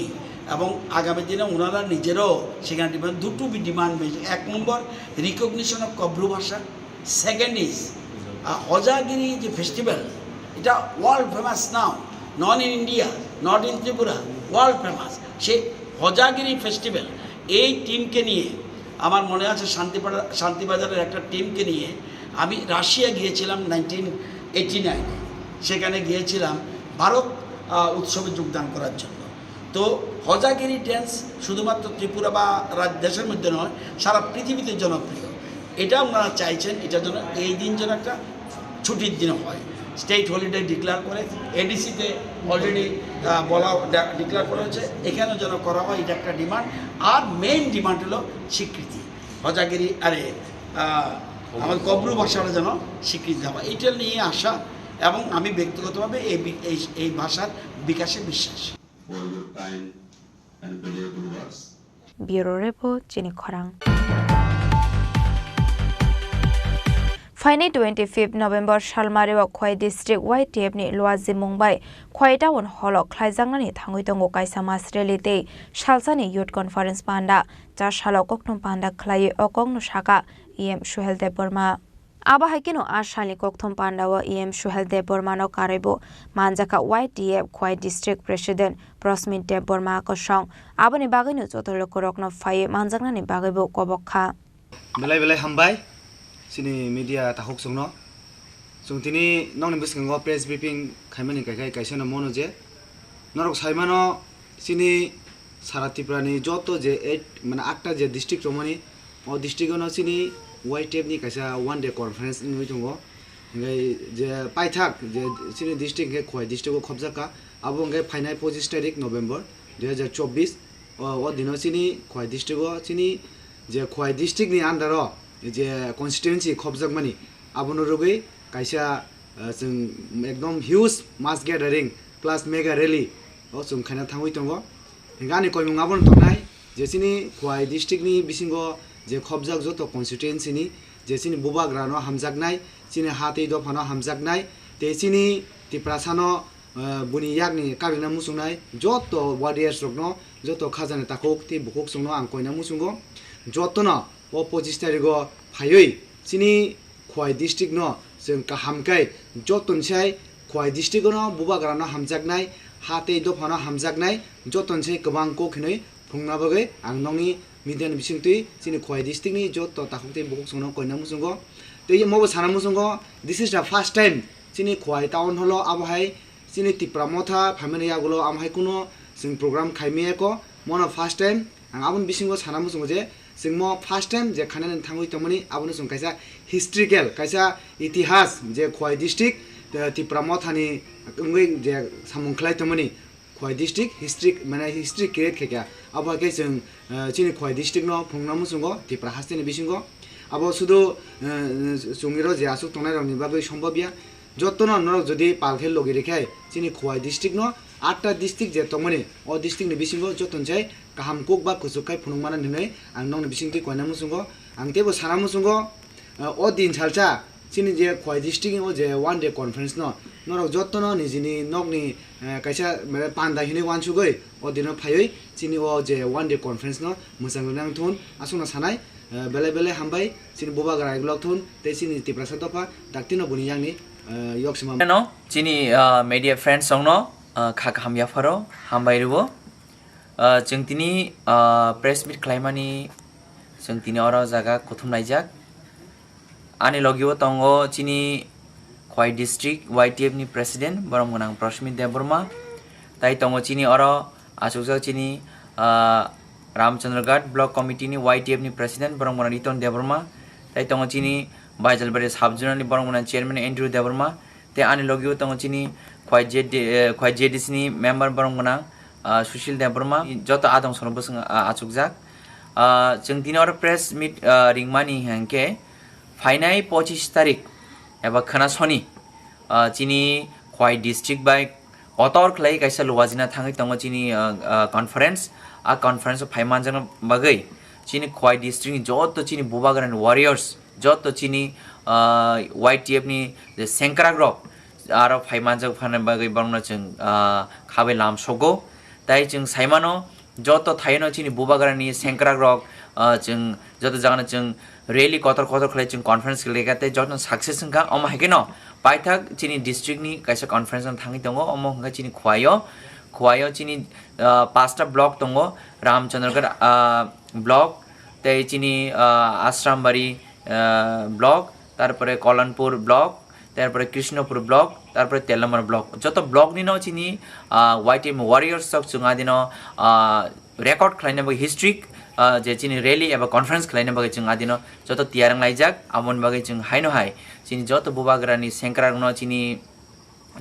এবং আগামী দিনে ওনারা নিজেরাও সেখানে ডিমান্ড, দুটো ডিমান্ড মেনশন। এক নম্বর, রিকগনিশন অফ কব্রু ভাষা। সেকেন্ড ইজ, আহ, হজাগিরি যে ফেস্টিভ্যাল, এটা world famous now, not in India, not in Tripura, world famous. সেই হজাগিরি ফেস্টিভ্যাল, এই টিমকে নিয়ে, আমার মনে আছে শান্তিপাড়া, শান্তিবাজারের একটা টিমকে নিয়ে আমি রাশিয়া গিয়েছিলাম নাইনটিন এইটি নাইনে। সেখানে গিয়েছিলাম ভারত, আহ, উৎসবে যোগদান করার জন্য। তো হজাগিরি ড্যান্স শুধুমাত্র ত্রিপুরা বা রাজ-, দেশের মধ্যে নয়, সারা পৃথিবীতে জনপ্রিয়। এটা ওনারা চাইছেন, এটা যেন এই দিন যেন একটা ছুটির দিন হয়, স্টেট হলিডে ডিক্লেয়ার করে। এডিসিতে অলরেডি বলা, ডিক্লেয়ার করা হয়েছে, এখানেও যেন করা হয়, এটা একটা ডিমান্ড। আর মেইন ডিমান্ড হলো স্বীকৃতি, হজাগিরি, আরে, আহ, আমার কব্রু ভাষাটা যেন স্বীকৃতি দেওয়া, এটা নিয়ে আশা। এবং আমি ব্যক্তিগতভাবে এই বি-, এই, এই ভাষার বিকাশে বিশ্বাসী। For your kind and valuable words. Bureau Report, Chini Khorang. Phainai twenty-fifth November salmari o Khwai District Y T F ni luaji mung bai Khwai Town Hall o khlaijaknani thangwi tongo kaisa mass rally tei salsani Youth Conference panda. Cha salo kokthum panda khlaiwi o kokno saka E M Suhel Debbarma. Abo hai kheno a salni kokthum pandao E M Suhel Debbarmano karwibo manjakha Y T F Khwai District President Prosmit Debbarma kosong. Aboni bagwino joto lukurokno phaiwi manjaknani bagwibo kobok kha. Belai belai hambai chini media takhuk chwngno. Chwng tini nokni bwskango press briefing khaimani kaikai kaisa no mono je norok saimano chini sara Tripura ni joto je eight, mane, atta je district tongmani, o district o no chini Y T F ni kaisa one day conference wngwi tongo. Hingke je paithak je chini district hingke Khowai district o khopjak kha, abo hingke phainai pochis tarik November dui hazar chobbish, o, o dino chini Khowai district o chini je Khowai district ni under o je constituency khopjakmani, abono rwgwi kaisa, ah, chwng ekdom huge mass gathering plus mega rally o chwng khaina thangwi tongo. Hingke ani koimung abono tongnai je chini Khowai district ni bisingo je khopjak joto constituency ni je chini bubagra no hamjaknai, chini ha tei dopha no hamjaknai, tei chini Tiprasa no, ah, buni yakni karina muchungnai joto warriors rokno, joto khajani takhuk tei bukhuk chwngno ang koina muchungo. Jotono o pochis tarigo phaiwi chini Khowai district no chwng kaham khe jotoni sai Khowai district no bubagra no hamjaknai, ha tei dopha no hamjaknai, jotoni sai kwbang kok hinwi phunukna bagwi ang nokni media ni bisingtwi chini Khowai district ni joto takhuk tei bukhuk chwngno koina muchungo. Tei omo bo sana muchungo, this is the first time chini Khowai town hall o abo hai chini Tipra Motha phaimani yagulo amo hai kuno chwng program khaimaya kho, mono first time. Ang aboni bisingo sana muchungo je chwng mo first time je khainani thangwi tongmani, abono chwng kaisa historical, kaisa itihas je Khowai district, eh, Tipra Mothani wngwi je samung khlai tongmani. Khowai district history, mane history create khaikha. Abo hai khe chwng, eh, chini Khowai district no phunukna muchungo Tipra hasteni bisingo. Abo sudu, eh, chwngni ro je aswk tongnai rokni bagwi sombobya. Jotono norok jodi pal khe logi rikhe chini Khowai district no atta district je tongmani, o district ni bisingo jotoni sai kaham kok ba kuchuk khai phunukmana hinwi ang nokni bisingtwi koina muchungo. Ang teibo sana muchungo, eh, o din salsa chini je Khowai district o je one day conference no norok jotono nijini nokni, eh, kaisa, mane, panda hinwi wansugwi o dino phaiwi chini o je one day conference no mwchang rwnang thun aswkno sanai, eh, belai belai hambai chini bubagra igulok thun tei chini Tiprasa dopha daktino buni yakni, eh, yok sima. No, chini, ah, media friends rokno, ah, kha kaham yapharo hambai rwo. Ah, chwng tini, ah, press meet khlaimani chwng tini oro jaga kuthum laijak. Ani logio tongo chini Khowai district Y T F ni president, borom gwnang Prosmit Debbarma. Tai tongo chini oro achukjak chini, ah, Ramchandraghat block committee ni Y T F ni president, borom gwnang Riton Debbarma. Tai tongo chini Baijalbari sub zonal ni borom gwnang chairman Andrew Debbarma. Tei ani logio tongo chini Khowai J D, eh, Khowai J D C ni member borom gwnang, ah, Sushil Debbarma. Joto adong sono bwswng, ah, achukjak. Ah, chwng tini oro press meet, ah, ringmani hwnkhe phainai pochis tarik eba khwna soni, ah, chini Khwai district bai kotor khlai kaisa luwajina thangwi tongo chini, ah, ah, conference. A conference o phai manjakna bagwi chini Khwai district ni joto chini bubagrani warriors, joto chini, ah, Y T F ni je sengkrak rok aro phai manjak phana bagwi borokno chwng, ah, khabai lam sogo. Tai chwng saimano, joto thaino chini bubagrani sengkrak rok, ah, chwng joto jagano chwng rally kotor kotor khlai chwng conference khlai kha tei joto success wngkha. Omo hai kheno paithak chini district ni kaisa conference no thangwi tongo, omo hwnkha chini Khwaio, Khwaio chini, ah, pasta block tongo, Ramchandragarh, ah, block, tei chini, ah, Asrambari, ah, block, tarpore Kalanpur block, tarpore Krishnapur block, tarpore Telamara block. Joto block ni no chini, ah, Y T M warriors rok chwng adino, ah, record khlaina bagwi history, ah, je chini rally eba conference khlaina bagwi chwng adino joto tiyar wng laijak. Aboni bagwi chwng haino hai chini joto bubagrani sengkrak no chini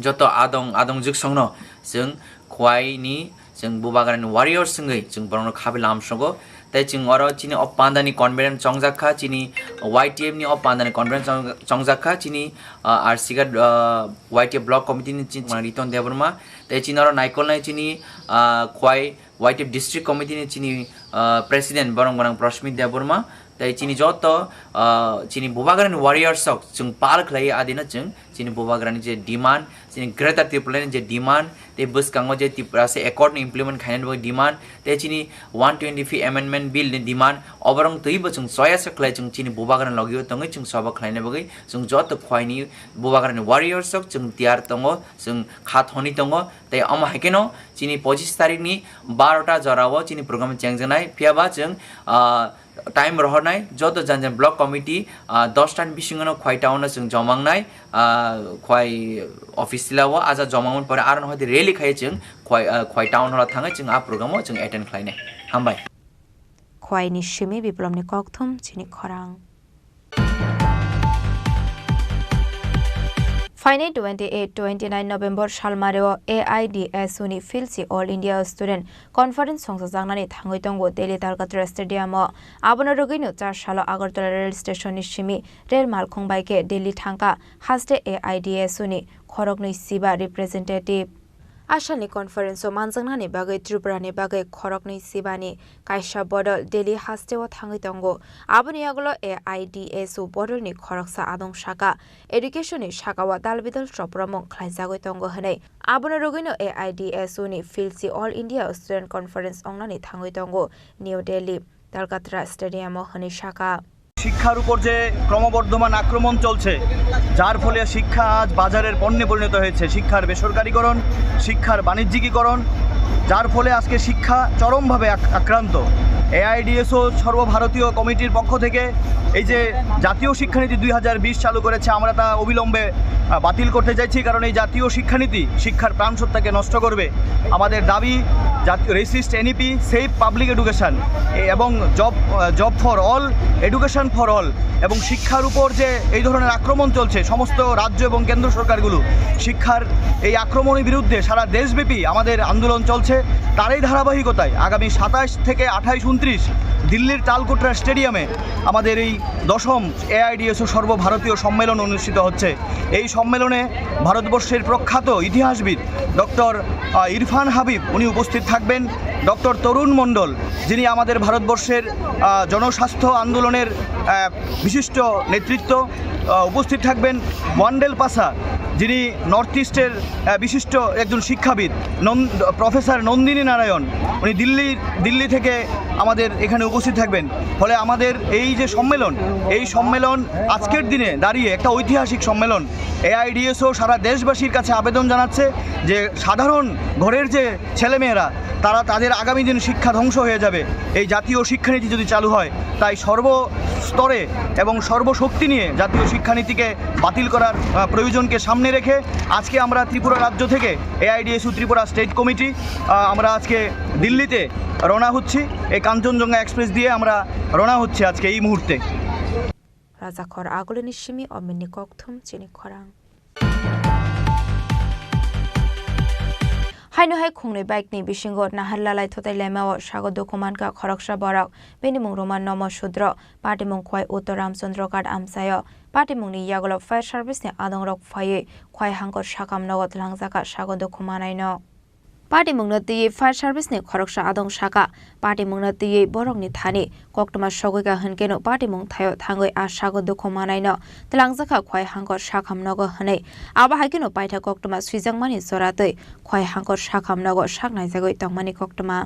joto adong, adong jugsongno chwng Khwai ni chwng bubagrani warriors wngwi chwng borokno khabai lam sogo. Tei chwng oro chini o pandani conference chongjak kha, chini Y T F ni o pandani conference chong-, chongjak kha, chini, ah, R C K, ah, Y T F block committee ni chini Riton Debbarma, tei chini oro naikolnai chini, ah, Khwai Y T F district committee ni chini, ah, president borok gwnang Prashmit Debbarma, tei chini joto, ah, chini bubagrani warriors rok chwng pal khlai adino chwng chini bubagrani je demand, chini Greater Tipraland ni je demand, tei bwskango je Tiprasa Accord ni implement khainani bagwi demand, tei chini one twenty-fifth Amendment Bill ni demand, oborok twibo chwng choya se khlai chwng chini bubagrani logio tongwi chwng sobo khlaina bagwi chwng joto Khwaini bubagrani warriors rok chwng tiyar tongo, chwng kha thoni tongo, tei omo hai kheno chini pochis tarik ni barota jorao chini program chengjaknai, phiya ba chwng, ah, time rohornai, joto jan jan block committee, ah, dos ta ni bisingo no Khwai town o chwng joma wngnai, ah, Khwai office tila o, aja joma wngmani pore aro no hoi rally khai chwng Khwai, ah, Khwai town hall o thangwi chwng a program o chwng attend khlainai. Hambai. Khwaini simi Biplomni kokthum chini khorang. Phainai twenty-eight twenty-nine November salmareo A I D S U ni Philsi All India Student Conference songchajaknani thangwi tongo Delhi Talkatra Stadium o. Abono rwgwino char salo Agartala rail station ni simi rail malkhung bai khe Delhi thangkha haste A I D S U ni khoroknwi siba representative. Asalni conference o manjaknani bagwi Tripura ni bagwi khoroknwi sibani kaisa bodol Delhi haste o thangwi tongo. Aboni yagulo A I D S U bodolni khoroksa adong saka education ni saka o dalbidal chopromung khlaijagwi tongo hwnwi. Abono rwgwino A I D S U ni Philsi All India Student Conference ongnani thangwi tongo New Delhi, Talkatra Stadium o hwnwi saka. শিক্ষার উপর যে ক্রমবর্ধমান আক্রমণ চলছে, যার ফলে শিক্ষা আজ বাজারের পণ্যে পরিণত হয়েছে, শিক্ষার বেসরকারীকরণ, শিক্ষার বাণিজ্যিকীকরণ, যার ফলে আজকে শিক্ষা চরমভাবে আক-, আক্রান্ত। এআইডিএসও সর্বভারতীয় কমিটির পক্ষ থেকে এই যে জাতীয় শিক্ষানীতি দুই হাজার বিশ চালু করেছে, আমরা তা অবিলম্বে, আহ, বাতিল করতে চাইছি, কারণ এই জাতীয় শিক্ষানীতি শিক্ষার প্রাণসত্তাকে নষ্ট করবে। আমাদের দাবি জাতীয় resist NEP, safe public education এবং job, ah, job for all, education for all এবং শিক্ষার উপর যে এই ধরনের আক্রমণ চলছে, সমস্ত রাজ্য এবং কেন্দ্র সরকারগুলো শিক্ষার এই আক্রমণের বিরুদ্ধে সারা দেশব্যাপী আমাদের আন্দোলন চলছে। তারই ধারাবাহিকতায় আগামী সাতাশ থেকে আঠাশ ঊনত্রিশ দিল্লির তালকোটরা স্টেডিয়ামে আমাদের এই দশম এআইডিএসও সর্বভারতীয় সম্মেলন অনুষ্ঠিত হচ্ছে। এই সম্মেলনে ভারতবর্ষের প্রখ্যাত ইতিহাসবিদ ডক্টর, আহ, ইরফান হাবিব উনি উপস্থিত থাকবেন, ডক্টর তরুণ মণ্ডল যিনি আমাদের ভারতবর্ষের, আহ, জনস্বাস্থ্য আন্দোলনের, আহ, বিশিষ্ট নেতৃত্ব, আহ, উপস্থিত থাকবেন ওয়ান্ডেল পাসা যিনি নর্থ ইস্টের, আহ, বিশিষ্ট একজন শিক্ষাবিদ নন-, প্রফেসর নন্দিনী নারায়ণ, উনি দিল্লি, দিল্লি থেকে আমাদের এখানে উপস্থিত থাকবেন। ফলে আমাদের এই যে সম্মেলন, এই সম্মেলন আজকের দিনে দাঁড়িয়ে একটা ঐতিহাসিক সম্মেলন। এআইডিএসও সারা দেশবাসীর কাছে আবেদন জানাচ্ছে যে সাধারণ ঘরের যে ছেলেমেয়েরা, তারা, তাদের আগামী দিন শিক্ষা ধ্বংস হয়ে যাবে এই জাতীয় শিক্ষানীতি যদি চালু হয়। তাই সর্বস্তরে এবং সর্বশক্তি নিয়ে জাতীয় শিক্ষানীতিকে বাতিল করার, আহ, প্রয়োজনকে সামনে রেখে আজকে আমরা ত্রিপুরা রাজ্য থেকে, এআইডিএসইউ ত্রিপুরা স্টেট কমিটি, আহ, আমরা আজকে দিল্লিতে রওনা হচ্ছি। এই কাঞ্চনজঙ্ঘা এক্সপ্রেস দিয়ে আমরা রওনা হচ্ছি আজকে এই মুহূর্তে। Rajakhor agulini simi ominni kokthum chini khorang. Haino hai khungnwi bike ni bisingo Naharlalai Thotai Lemao sago dukhu mankha khoroksa borok. Bini mung Roman Nomo Sudro, patimung Khwai Uttor Ramchandra Ghat amchaio. Patimungni yagulo fire service ni adongrok phaiwi Khwai Hangkor sakam nogo twlangjakha sago dukhu manaino. Patimungno twiwi fire service ni khoroksa adong sakha, patimungno twiwi borokni thani koktwma sogwikha hwnkeno patimung thaio thangwi a sago dukhu manaino twlangjakha Khwai Hangkor sakam nogo hwnwi. Abo hai kheno paitha koktwma swijakmani joratwi Khwai Hangkor sakam nogo sak naijagwi tongmani koktwma.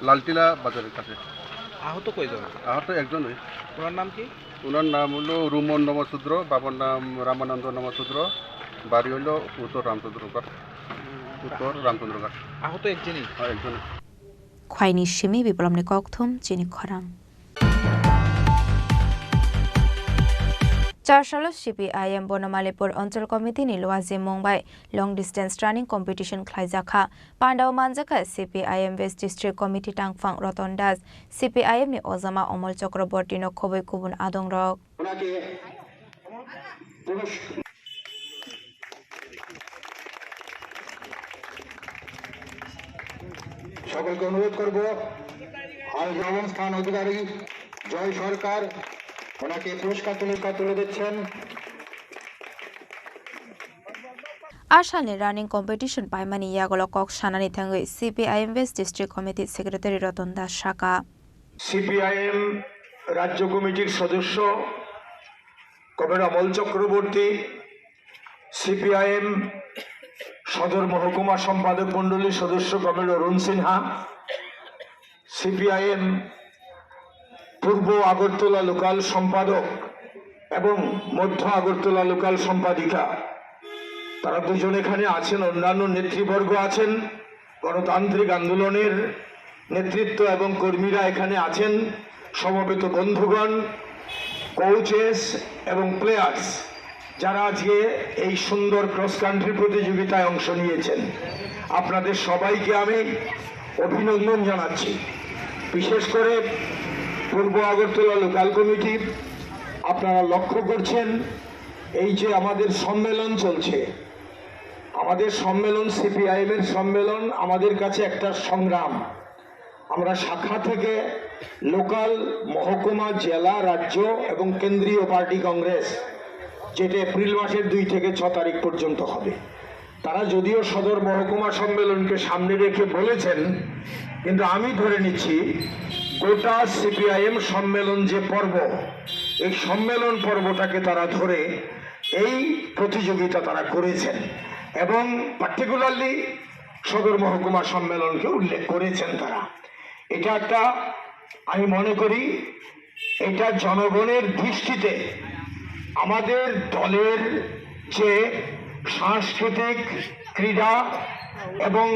Laltila বাজারের কাছে। আহত কয়জন? আহত একজনই। ওনার নাম কি? ওনার নাম হলো রুমন নমশূদ্র, বাবার নাম রামানন্দ নমশূদ্র, বাড়ি হলো উত্তর রামচন্দ্রগড়, উত্তর রামচন্দ্রগড়। আহত একজনই? হ্যাঁ, একজনই। Khwaini simi Biplomni kokthum chini khorang. Charsalo C P I M Bonomalipur Onchol Committee ni luaji mung bai long distance running competition khlaijakha. Pandao manjakha C P I M West District Committee tangphang Roton Das, C P I M ni ojama Omol Chakraborty no khobwi kubun adongrok. সকলকে অনুরোধ করব, আজ নবম স্থান অধিকারী জয় সরকার, ওনাকে পুরস্কার তুলে, তুলে দিচ্ছেন। A salni running competition paimani yagulo kok sanani thangwi C P I M West District Committee Secretary Roton Das sakha. CPIM রাজ্য কমিটির সদস্য কমরেড অমল চক্রবর্তী, সিপিআইএম সদর মহকুমা সম্পাদক মণ্ডলীর সদস্য কমরেড অরুণ সিনহা, সিপিআইএম পূর্ব আগরতলা লোকাল সম্পাদক এবং মধ্য আগরতলা লোকাল সম্পাদিকা, তারা দুজন এখানে আছেন, অন্যান্য নেতৃবর্গ আছেন, গণতান্ত্রিক আন্দোলনের নেতৃত্ব এবং কর্মীরা এখানে আছেন, সমবেত বন্ধুগণ, কোচেস এবং প্লেয়ার্স, যারা আজকে এই সুন্দর ক্রস কান্ট্রি প্রতিযোগিতায় অংশ নিয়েছেন, আপনাদের সবাইকে আমি অভিনন্দন জানাচ্ছি। বিশেষ করে পূর্ব আগরতলা লোকাল কমিটি, আপনারা লক্ষ্য করছেন, এই যে আমাদের সম্মেলন চলছে, আমাদের সম্মেলন, সিপিআইএম এর সম্মেলন আমাদের কাছে একটা সংগ্রাম। আমরা শাখা থেকে লোকাল, মহকুমা, জেলা, রাজ্য এবং কেন্দ্রীয় পার্টি কংগ্রেস, যেটা এপ্রিল মাসের দুই থেকে ছ তারিখ পর্যন্ত হবে, তারা যদিও সদর মহকুমা সম্মেলনকে সামনে রেখে বলেছেন, কিন্তু আমি ধরে নিচ্ছি গোটা সিপিআইএম সম্মেলন যে পর্ব, এই সম্মেলন পর্বটাকে তারা ধরে এই প্রতিযোগিতা তারা করেছেন এবং পার্টিকুলারলি সদর মহকুমা সম্মেলনকে উল্লেখ করেছেন তারা। এটা একটা, আমি মনে করি, এটা জনগণের দৃষ্টিতে আমাদের দলের যে সাংস্কৃতিক, ক্রীড়া এবং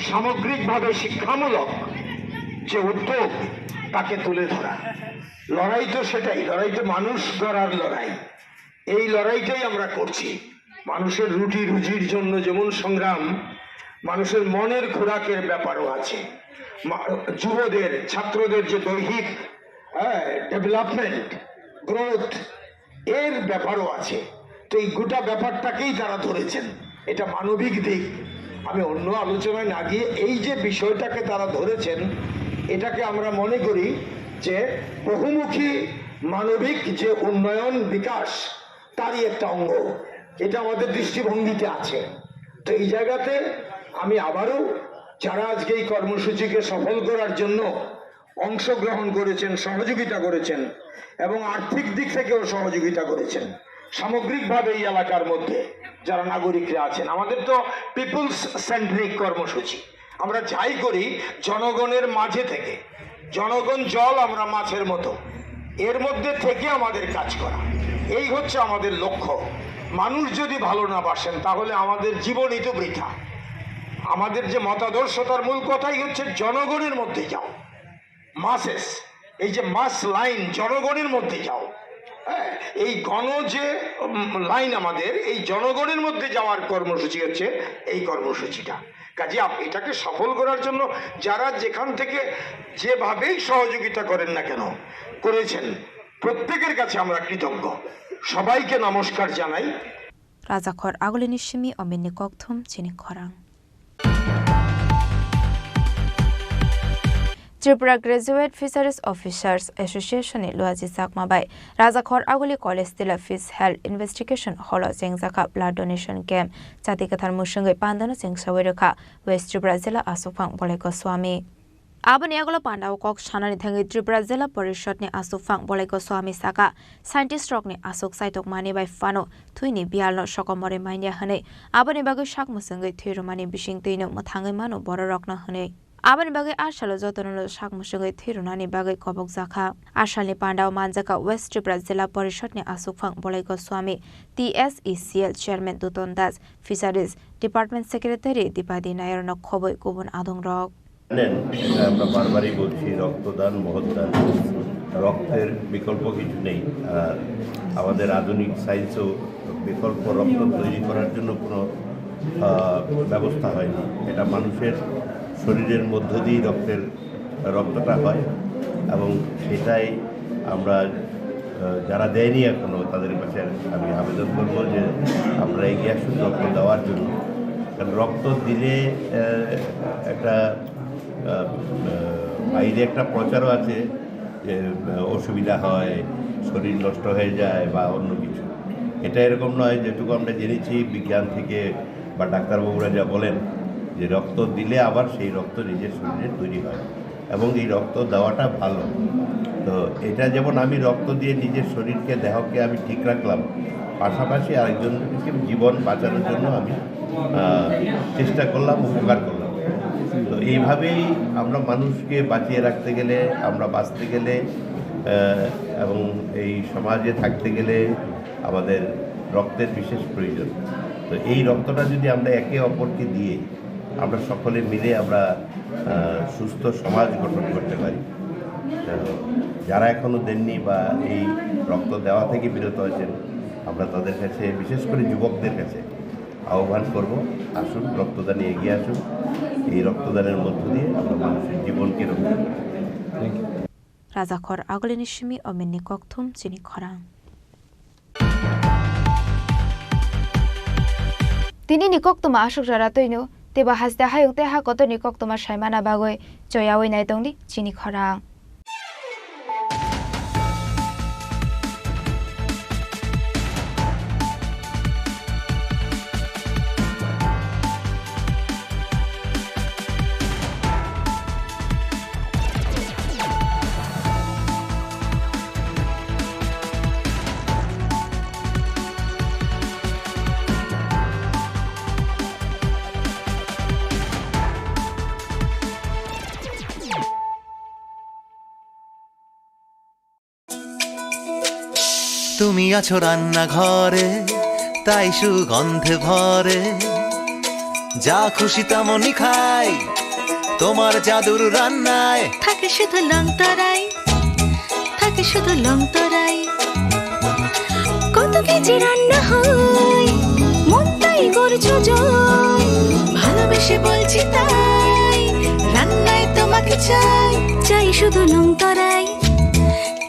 সামগ্রিকভাবে শিক্ষামূলক যে উদ্যোগ, তাকে তুলে ধরা। লড়াই তো সেটাই, লড়াই তো মানুষ গড়ার লড়াই। এই লড়াইটাই আমরা করছি। মানুষের রুটি রুজির জন্য যেমন সংগ্রাম, মানুষের মনের খোরাকের ব্যাপারও আছে। মা-, যুবদের, ছাত্রদের যে দৈহিক, হ্যাঁ, ডেভেলপমেন্ট, গ্রোথ, এর ব্যাপারও আছে। তো এই গোটা ব্যাপারটাকেই তারা ধরেছেন, এটা মানবিক দিক। আমি অন্য আলোচনায় না গিয়ে এই যে বিষয়টাকে তারা ধরেছেন, এটাকে আমরা মনে করি যে বহুমুখী মানবিক যে উন্নয়ন বিকাশ, তারই একটা অঙ্গ, এটা আমাদের দৃষ্টিভঙ্গিতে আছে। তো এই জায়গাতে আমি আবারও যারা আজকে এই কর্মসূচিকে সফল করার জন্য অংশগ্রহণ করেছেন, সহযোগিতা করেছেন এবং আর্থিক দিক থেকেও সহযোগিতা করেছেন, সামগ্রিকভাবে এই এলাকার মধ্যে যারা নাগরিকরা আছেন, আমাদের তো পিপলস সেন্ট্রিক কর্মসূচি, আমরা যাই করি জনগণের মাঝে থেকে, জনগণ জল, আমরা মাছের মতো, এর মধ্যে থেকে আমাদের কাজ করা, এই হচ্ছে আমাদের লক্ষ্য। মানুষ যদি ভালো না বাসেন, তাহলে আমাদের জীবনই তো বৃথা। আমাদের যে মতাদর্শতার মূল কথাই হচ্ছে জনগণের মধ্যে যাও, মাসেস, এই যে মাস লাইন, জনগণের মধ্যে যাও। হ্যাঁ, এই গণ যে, উম, লাইন আমাদের, এই জনগণের মধ্যে যাওয়ার কর্মসূচি হচ্ছে এই কর্মসূচিটা। কাজে আপ-, এটাকে সফল করার জন্য যারা যেখান থেকে যেভাবেই সহযোগিতা করেন না কেন, করেছেন, প্রত্যেকের কাছে আমরা কৃতজ্ঞ। সবাইকে নমস্কার জানাই। Rajakhor agulini simi ominni kokthum chini khorang. Tripura Graduate Fisheries Officers Association ni Luaji Chakma bai Rajakhor Aguli College tila Fish Health Investigation Hall o chengjakha blood donation camp, chati kwthar mwswngwi pandano chengsawi rwkha West Tripura Jila Aswkphang Bolai Goswami. Aboni yagulo pandao kok sanani thangwi Tripura Jila Porishod ni Aswkphang Bolai Goswami saka, scientist rokni aswk chaitokmani bai phano thwini biyalno sokomorwi manya hwnwi, aboni bagwi sak mwswngwi thwi rwmani bisingtwino mwthangwi mano bororokno hwnwi. Aboni bagwi a salo jotono sak mwswngwi thwi rwnani bagwi kobokjakha. A salni pandao manjakha West Tripura Jila Porishod ni Aswkphang Bolai Goswami, T S E C L Chairman Duton Das, Fisheries Department Secretary Dipadi Nayar no khobwi kubun adongrok. জানেন, এটা আমরা বারবারই বলছি, রক্তদান মহৎ দান, রক্তের বিকল্প কিছু নেই। আর আমাদের আধুনিক সায়েন্সেও বিকল্প রক্ত তৈরি করার জন্য কোনো, আহ, ব্যবস্থা হয়নি। এটা মানুষের শরীরের মধ্য দিয়েই রক্তের, রক্তটা হয় এবং সেটাই আমরা, আহ, যারা দেয়নি এখনো, তাদের কাছে আমি আবেদন করবো যে আপনারা এগিয়ে আসুন রক্ত দেওয়ার জন্য। কারণ রক্ত দিলে, আহ, একটা, আহ, আহ, বাইরে একটা প্রচারও আছে যে, আহ, অসুবিধা হয়, শরীর নষ্ট হয়ে যায় বা অন্য কিছু। এটা এরকম নয়, যেটুকু আমরা জেনেছি বিজ্ঞান থেকে বা ডাক্তারবাবুরা যা বলেন যে রক্ত দিলে আবার সেই রক্ত নিজের শরীরে তৈরি হয় এবং এই রক্ত দেওয়াটা ভালো। তো এটা যেমন আমি রক্ত দিয়ে নিজের শরীরকে, দেহকে আমি ঠিক রাখলাম, পাশাপাশি আরেকজনকে জীবন বাঁচানোর জন্য আমি, আহ, চেষ্টা করলাম, উপকার করলাম। তো এইভাবেই আমরা মানুষকে বাঁচিয়ে রাখতে গেলে, আমরা বাঁচতে গেলে, আহ, এবং এই সমাজে থাকতে গেলে আমাদের রক্তের বিশেষ প্রয়োজন। তো এই রক্তটা যদি আমরা একে অপরকে দিয়ে আমরা সকলে মিলে আমরা, আহ, সুস্থ সমাজ গঠন করতে পারি। তো যারা এখনো দেননি বা এই রক্ত দেওয়া থেকে বিরত আছেন, আমরা তাদের কাছে, বিশেষ করে যুবকদের কাছে আহ্বান করব, আসুন রক্তদানে এগিয়ে আসুন। এই রক্তদানের মধ্য দিয়ে আমরা মানুষের জীবনকে রক্ষা করতে পারি। Rajakhor Agulini simi omenni kokthum chini khorang. Tini ni koktwma aswk jora twino, teibo haste hayung tei ha kotor ni koktwma saimana bagwi choyawi nai tongdi chini khorang. তুমি আছো রান্নাঘরে, তাই সুগন্ধে ভরে। যা খুশি তেমনই খাই, তোমার জাদুর রান্নায়। থাকে শুধু লংতরাই, থাকে শুধু লংতরাই। কত কেজি রান্না হয়, মনটাই করছো জয়। ভালোবেসে বলছি তাই, রান্নায় তোমাকে চাই। চাই শুধু লংতরাই,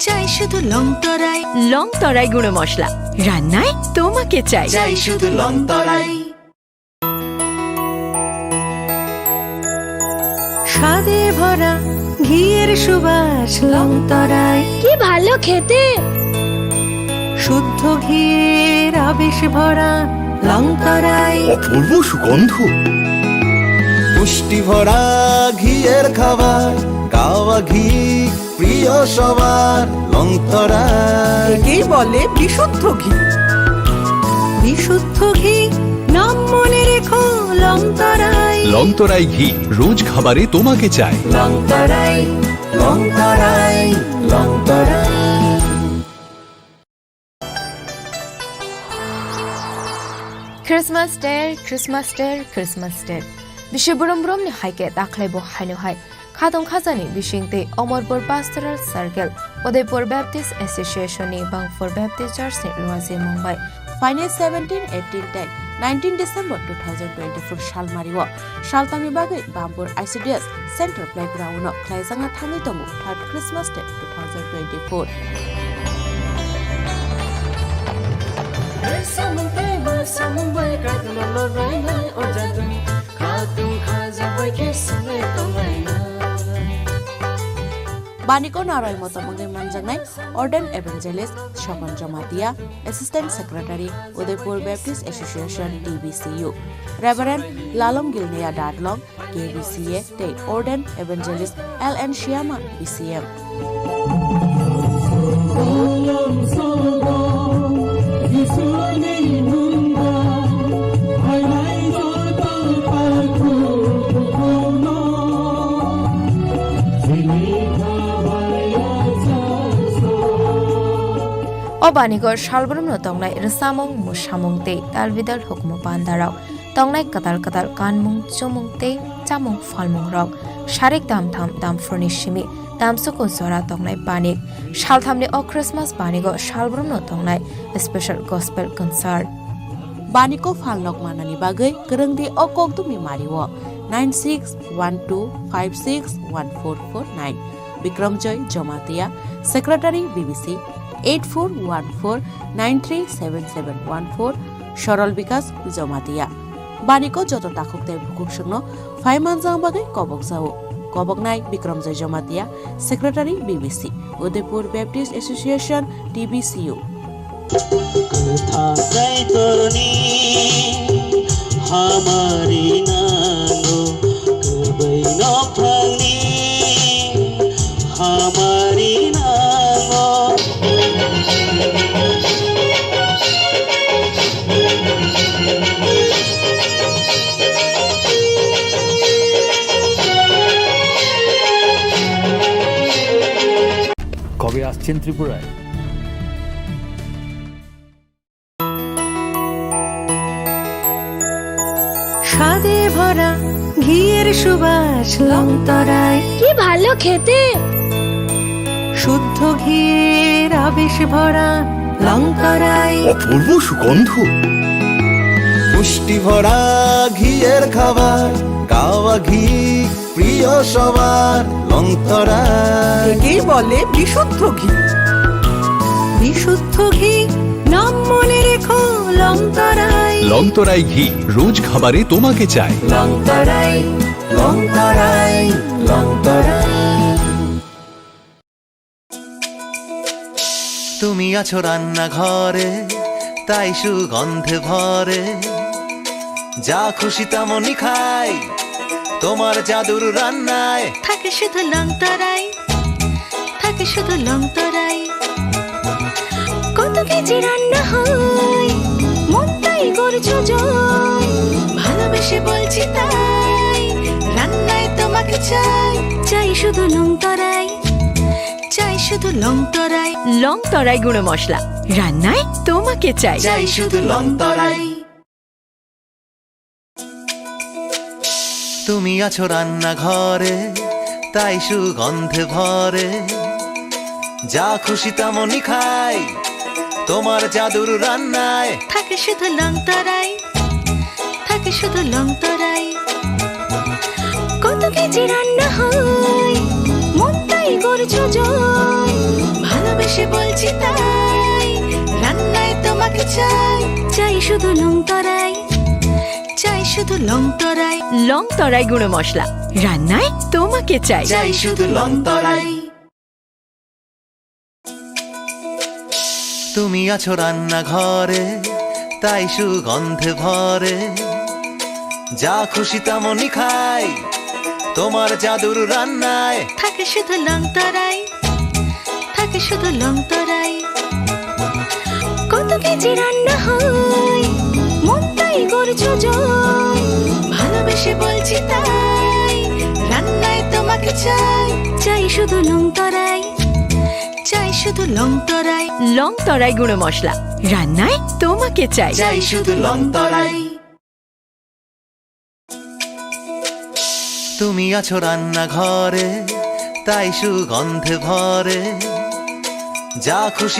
চাই শুধু লংতরাই। লংতরাই গুঁড়ো মশলা, রান্নায় তোমাকে চাই। চাই শুধু লংতরাই। স্বাদে ভরা ঘিয়ের সুবাস লংতরাই। কি ভালো খেতে! শুদ্ধ ঘিয়ের আবেশ ভরা লংতরাই। অপূর্ব সুগন্ধ। পুষ্টি ভরা ঘিয়ের খাবার, গাওয়া ঘি প্রিয় সবার লংতরাই। একেই বলে বিশুদ্ধ ঘি। বিশুদ্ধ ঘি, নাম মনে রেখো লংতরাই। লংতরাই ঘি, রোজ খাবারে তোমাকে চাই। লংতরাই, লংতরাই, লংতরাই। Christmas Day, Christmas Day, Christmas Day. Bisi brum brum ni hai khe dakhwlai bo haino hai khatong khajani bising tei Omorpur Pastoral Circle, Udaipur Baptist Association ni Bangpur Baptist Church ni luaji mung bai. Final seventeen eighteen tei nineteen December two thousand twenty-four salmari o saltangni bagwi Bampur I C D S Central Playground o khlaijakna thangwi tongo third Christmas Day two thousand twenty-four. Samung tei bo samung bai kadma lorainai o jadung khatung khaja bai khe swnai tonglainai. Baniko naroi motom wngwi manjaknai Ordained Evangelist Sokon Jamatia, Assistant Secretary, Udaipur Baptist Association, T B C U, Reverend Lalom Gilnia Dadlong, K B C A, tei Ordained Evangelist L N Shyama, B C M. O baniko salbrumno tongnai rwchapmung, mwsamung tei talbidal hukumu pandarok. Tongnai kwtal kwtal kanmung, chumung tei chamung phalmungrok, sarik damtham damphurni simi damsuku jora tongnai banik. Salthamni o Christmas banigo salbrumno tongnai special gospel concert. Baniko phalnok manani bagwi kwrwngdi o kokdumni mario, nine six one two five six one four four nine. Bikramjoy Jamatia, Secretary B B C, eight four one four nine three seven seven one four, Sorol Bikas Jamatia. Baniko joto takhuk tei bukhuk songno phai manjak bagwi kobok jao. Koboknai Bikramjoy Jamatia, Secretary B B C, Udaipur Baptist Association, T B C U. Kwthang Kaitorni hamari nango, kwbai nophangni hamari nango. কবে আসছেন ত্রিপুরায়? স্বাদে ভরা ঘিয়ের সুবাস লংতরাই। কি ভালো খেতে। শুদ্ধ ঘিয়ের আবেশ ভরা লংতরাই। অপূর্ব সুগন্ধ। পুষ্টি ভরা ঘিয়ের খাবার, কাওয়া ঘি প্রিয় সবার লংতরাই। একেই বলে বিশুদ্ধ ঘি। বিশুদ্ধ ঘি, নাম মনে রেখো লংতরাই। লংতরাই ঘি, রোজ খাবারে তোমাকে চাই। লংতরাই, লংতরাই, লংতরাই। তুমি আছো রান্নাঘরে, তাই সুগন্ধে ভরে। যা খুশি তেমনই খাই, তোমার জাদুর রান্নায়। থাকে শুধু লংতরাই, থাকে শুধু লংতরাই। কত কেজি রান্না হয়, মন তাই করছো জয়। ভালোবেসে বলছি তাই, রান্নায় তোমাকে চাই। চাই শুধু লংতরাই, চাই শুধু লংতরাই। লংতরাই গুঁড়ো মশলা, রান্নায় তোমাকে চাই। চাই শুধু লংতরাই। তুমি আছো রান্নাঘরে, তাই সুগন্ধে ভরে। যা খুশি তেমনই খাই, তোমার জাদুর রান্নায়। থাকে শুধু লংতরাই, থাকে শুধু লংতরাই। কত কেজি রান্না হয়, মন তাই করছো জয়। ভালোবেসে বলছি তাই, রান্নায় তোমাকে চাই। চাই শুধু লংতরাই, চাই শুধু লংতরাই। লংতরাই গুঁড়ো মশলা, রান্নায় তোমাকে চাই। চাই শুধু লংতরাই। তুমি আছো রান্নাঘরে, তাই সুগন্ধে ভরে। যা খুশি তেমনই খাই, তোমার জাদুর রান্নায়। থাকে শুধু লংতরাই, থাকে শুধু লংতরাই। কত কেজি রান্না হয়, মন তাই করছো জয়। ভালোবেসে বলছি তাই, রান্নায় তোমাকে চাই। চাই শুধু লংতরাই, চাই শুধু লংতরাই। লংতরাই গুঁড়ো মশলা, রান্নায় তোমাকে চাই। চাই শুধু লংতরাই। তুমি আছো রান্নাঘরে, তাই সুগন্ধে ভরে। যা খুশি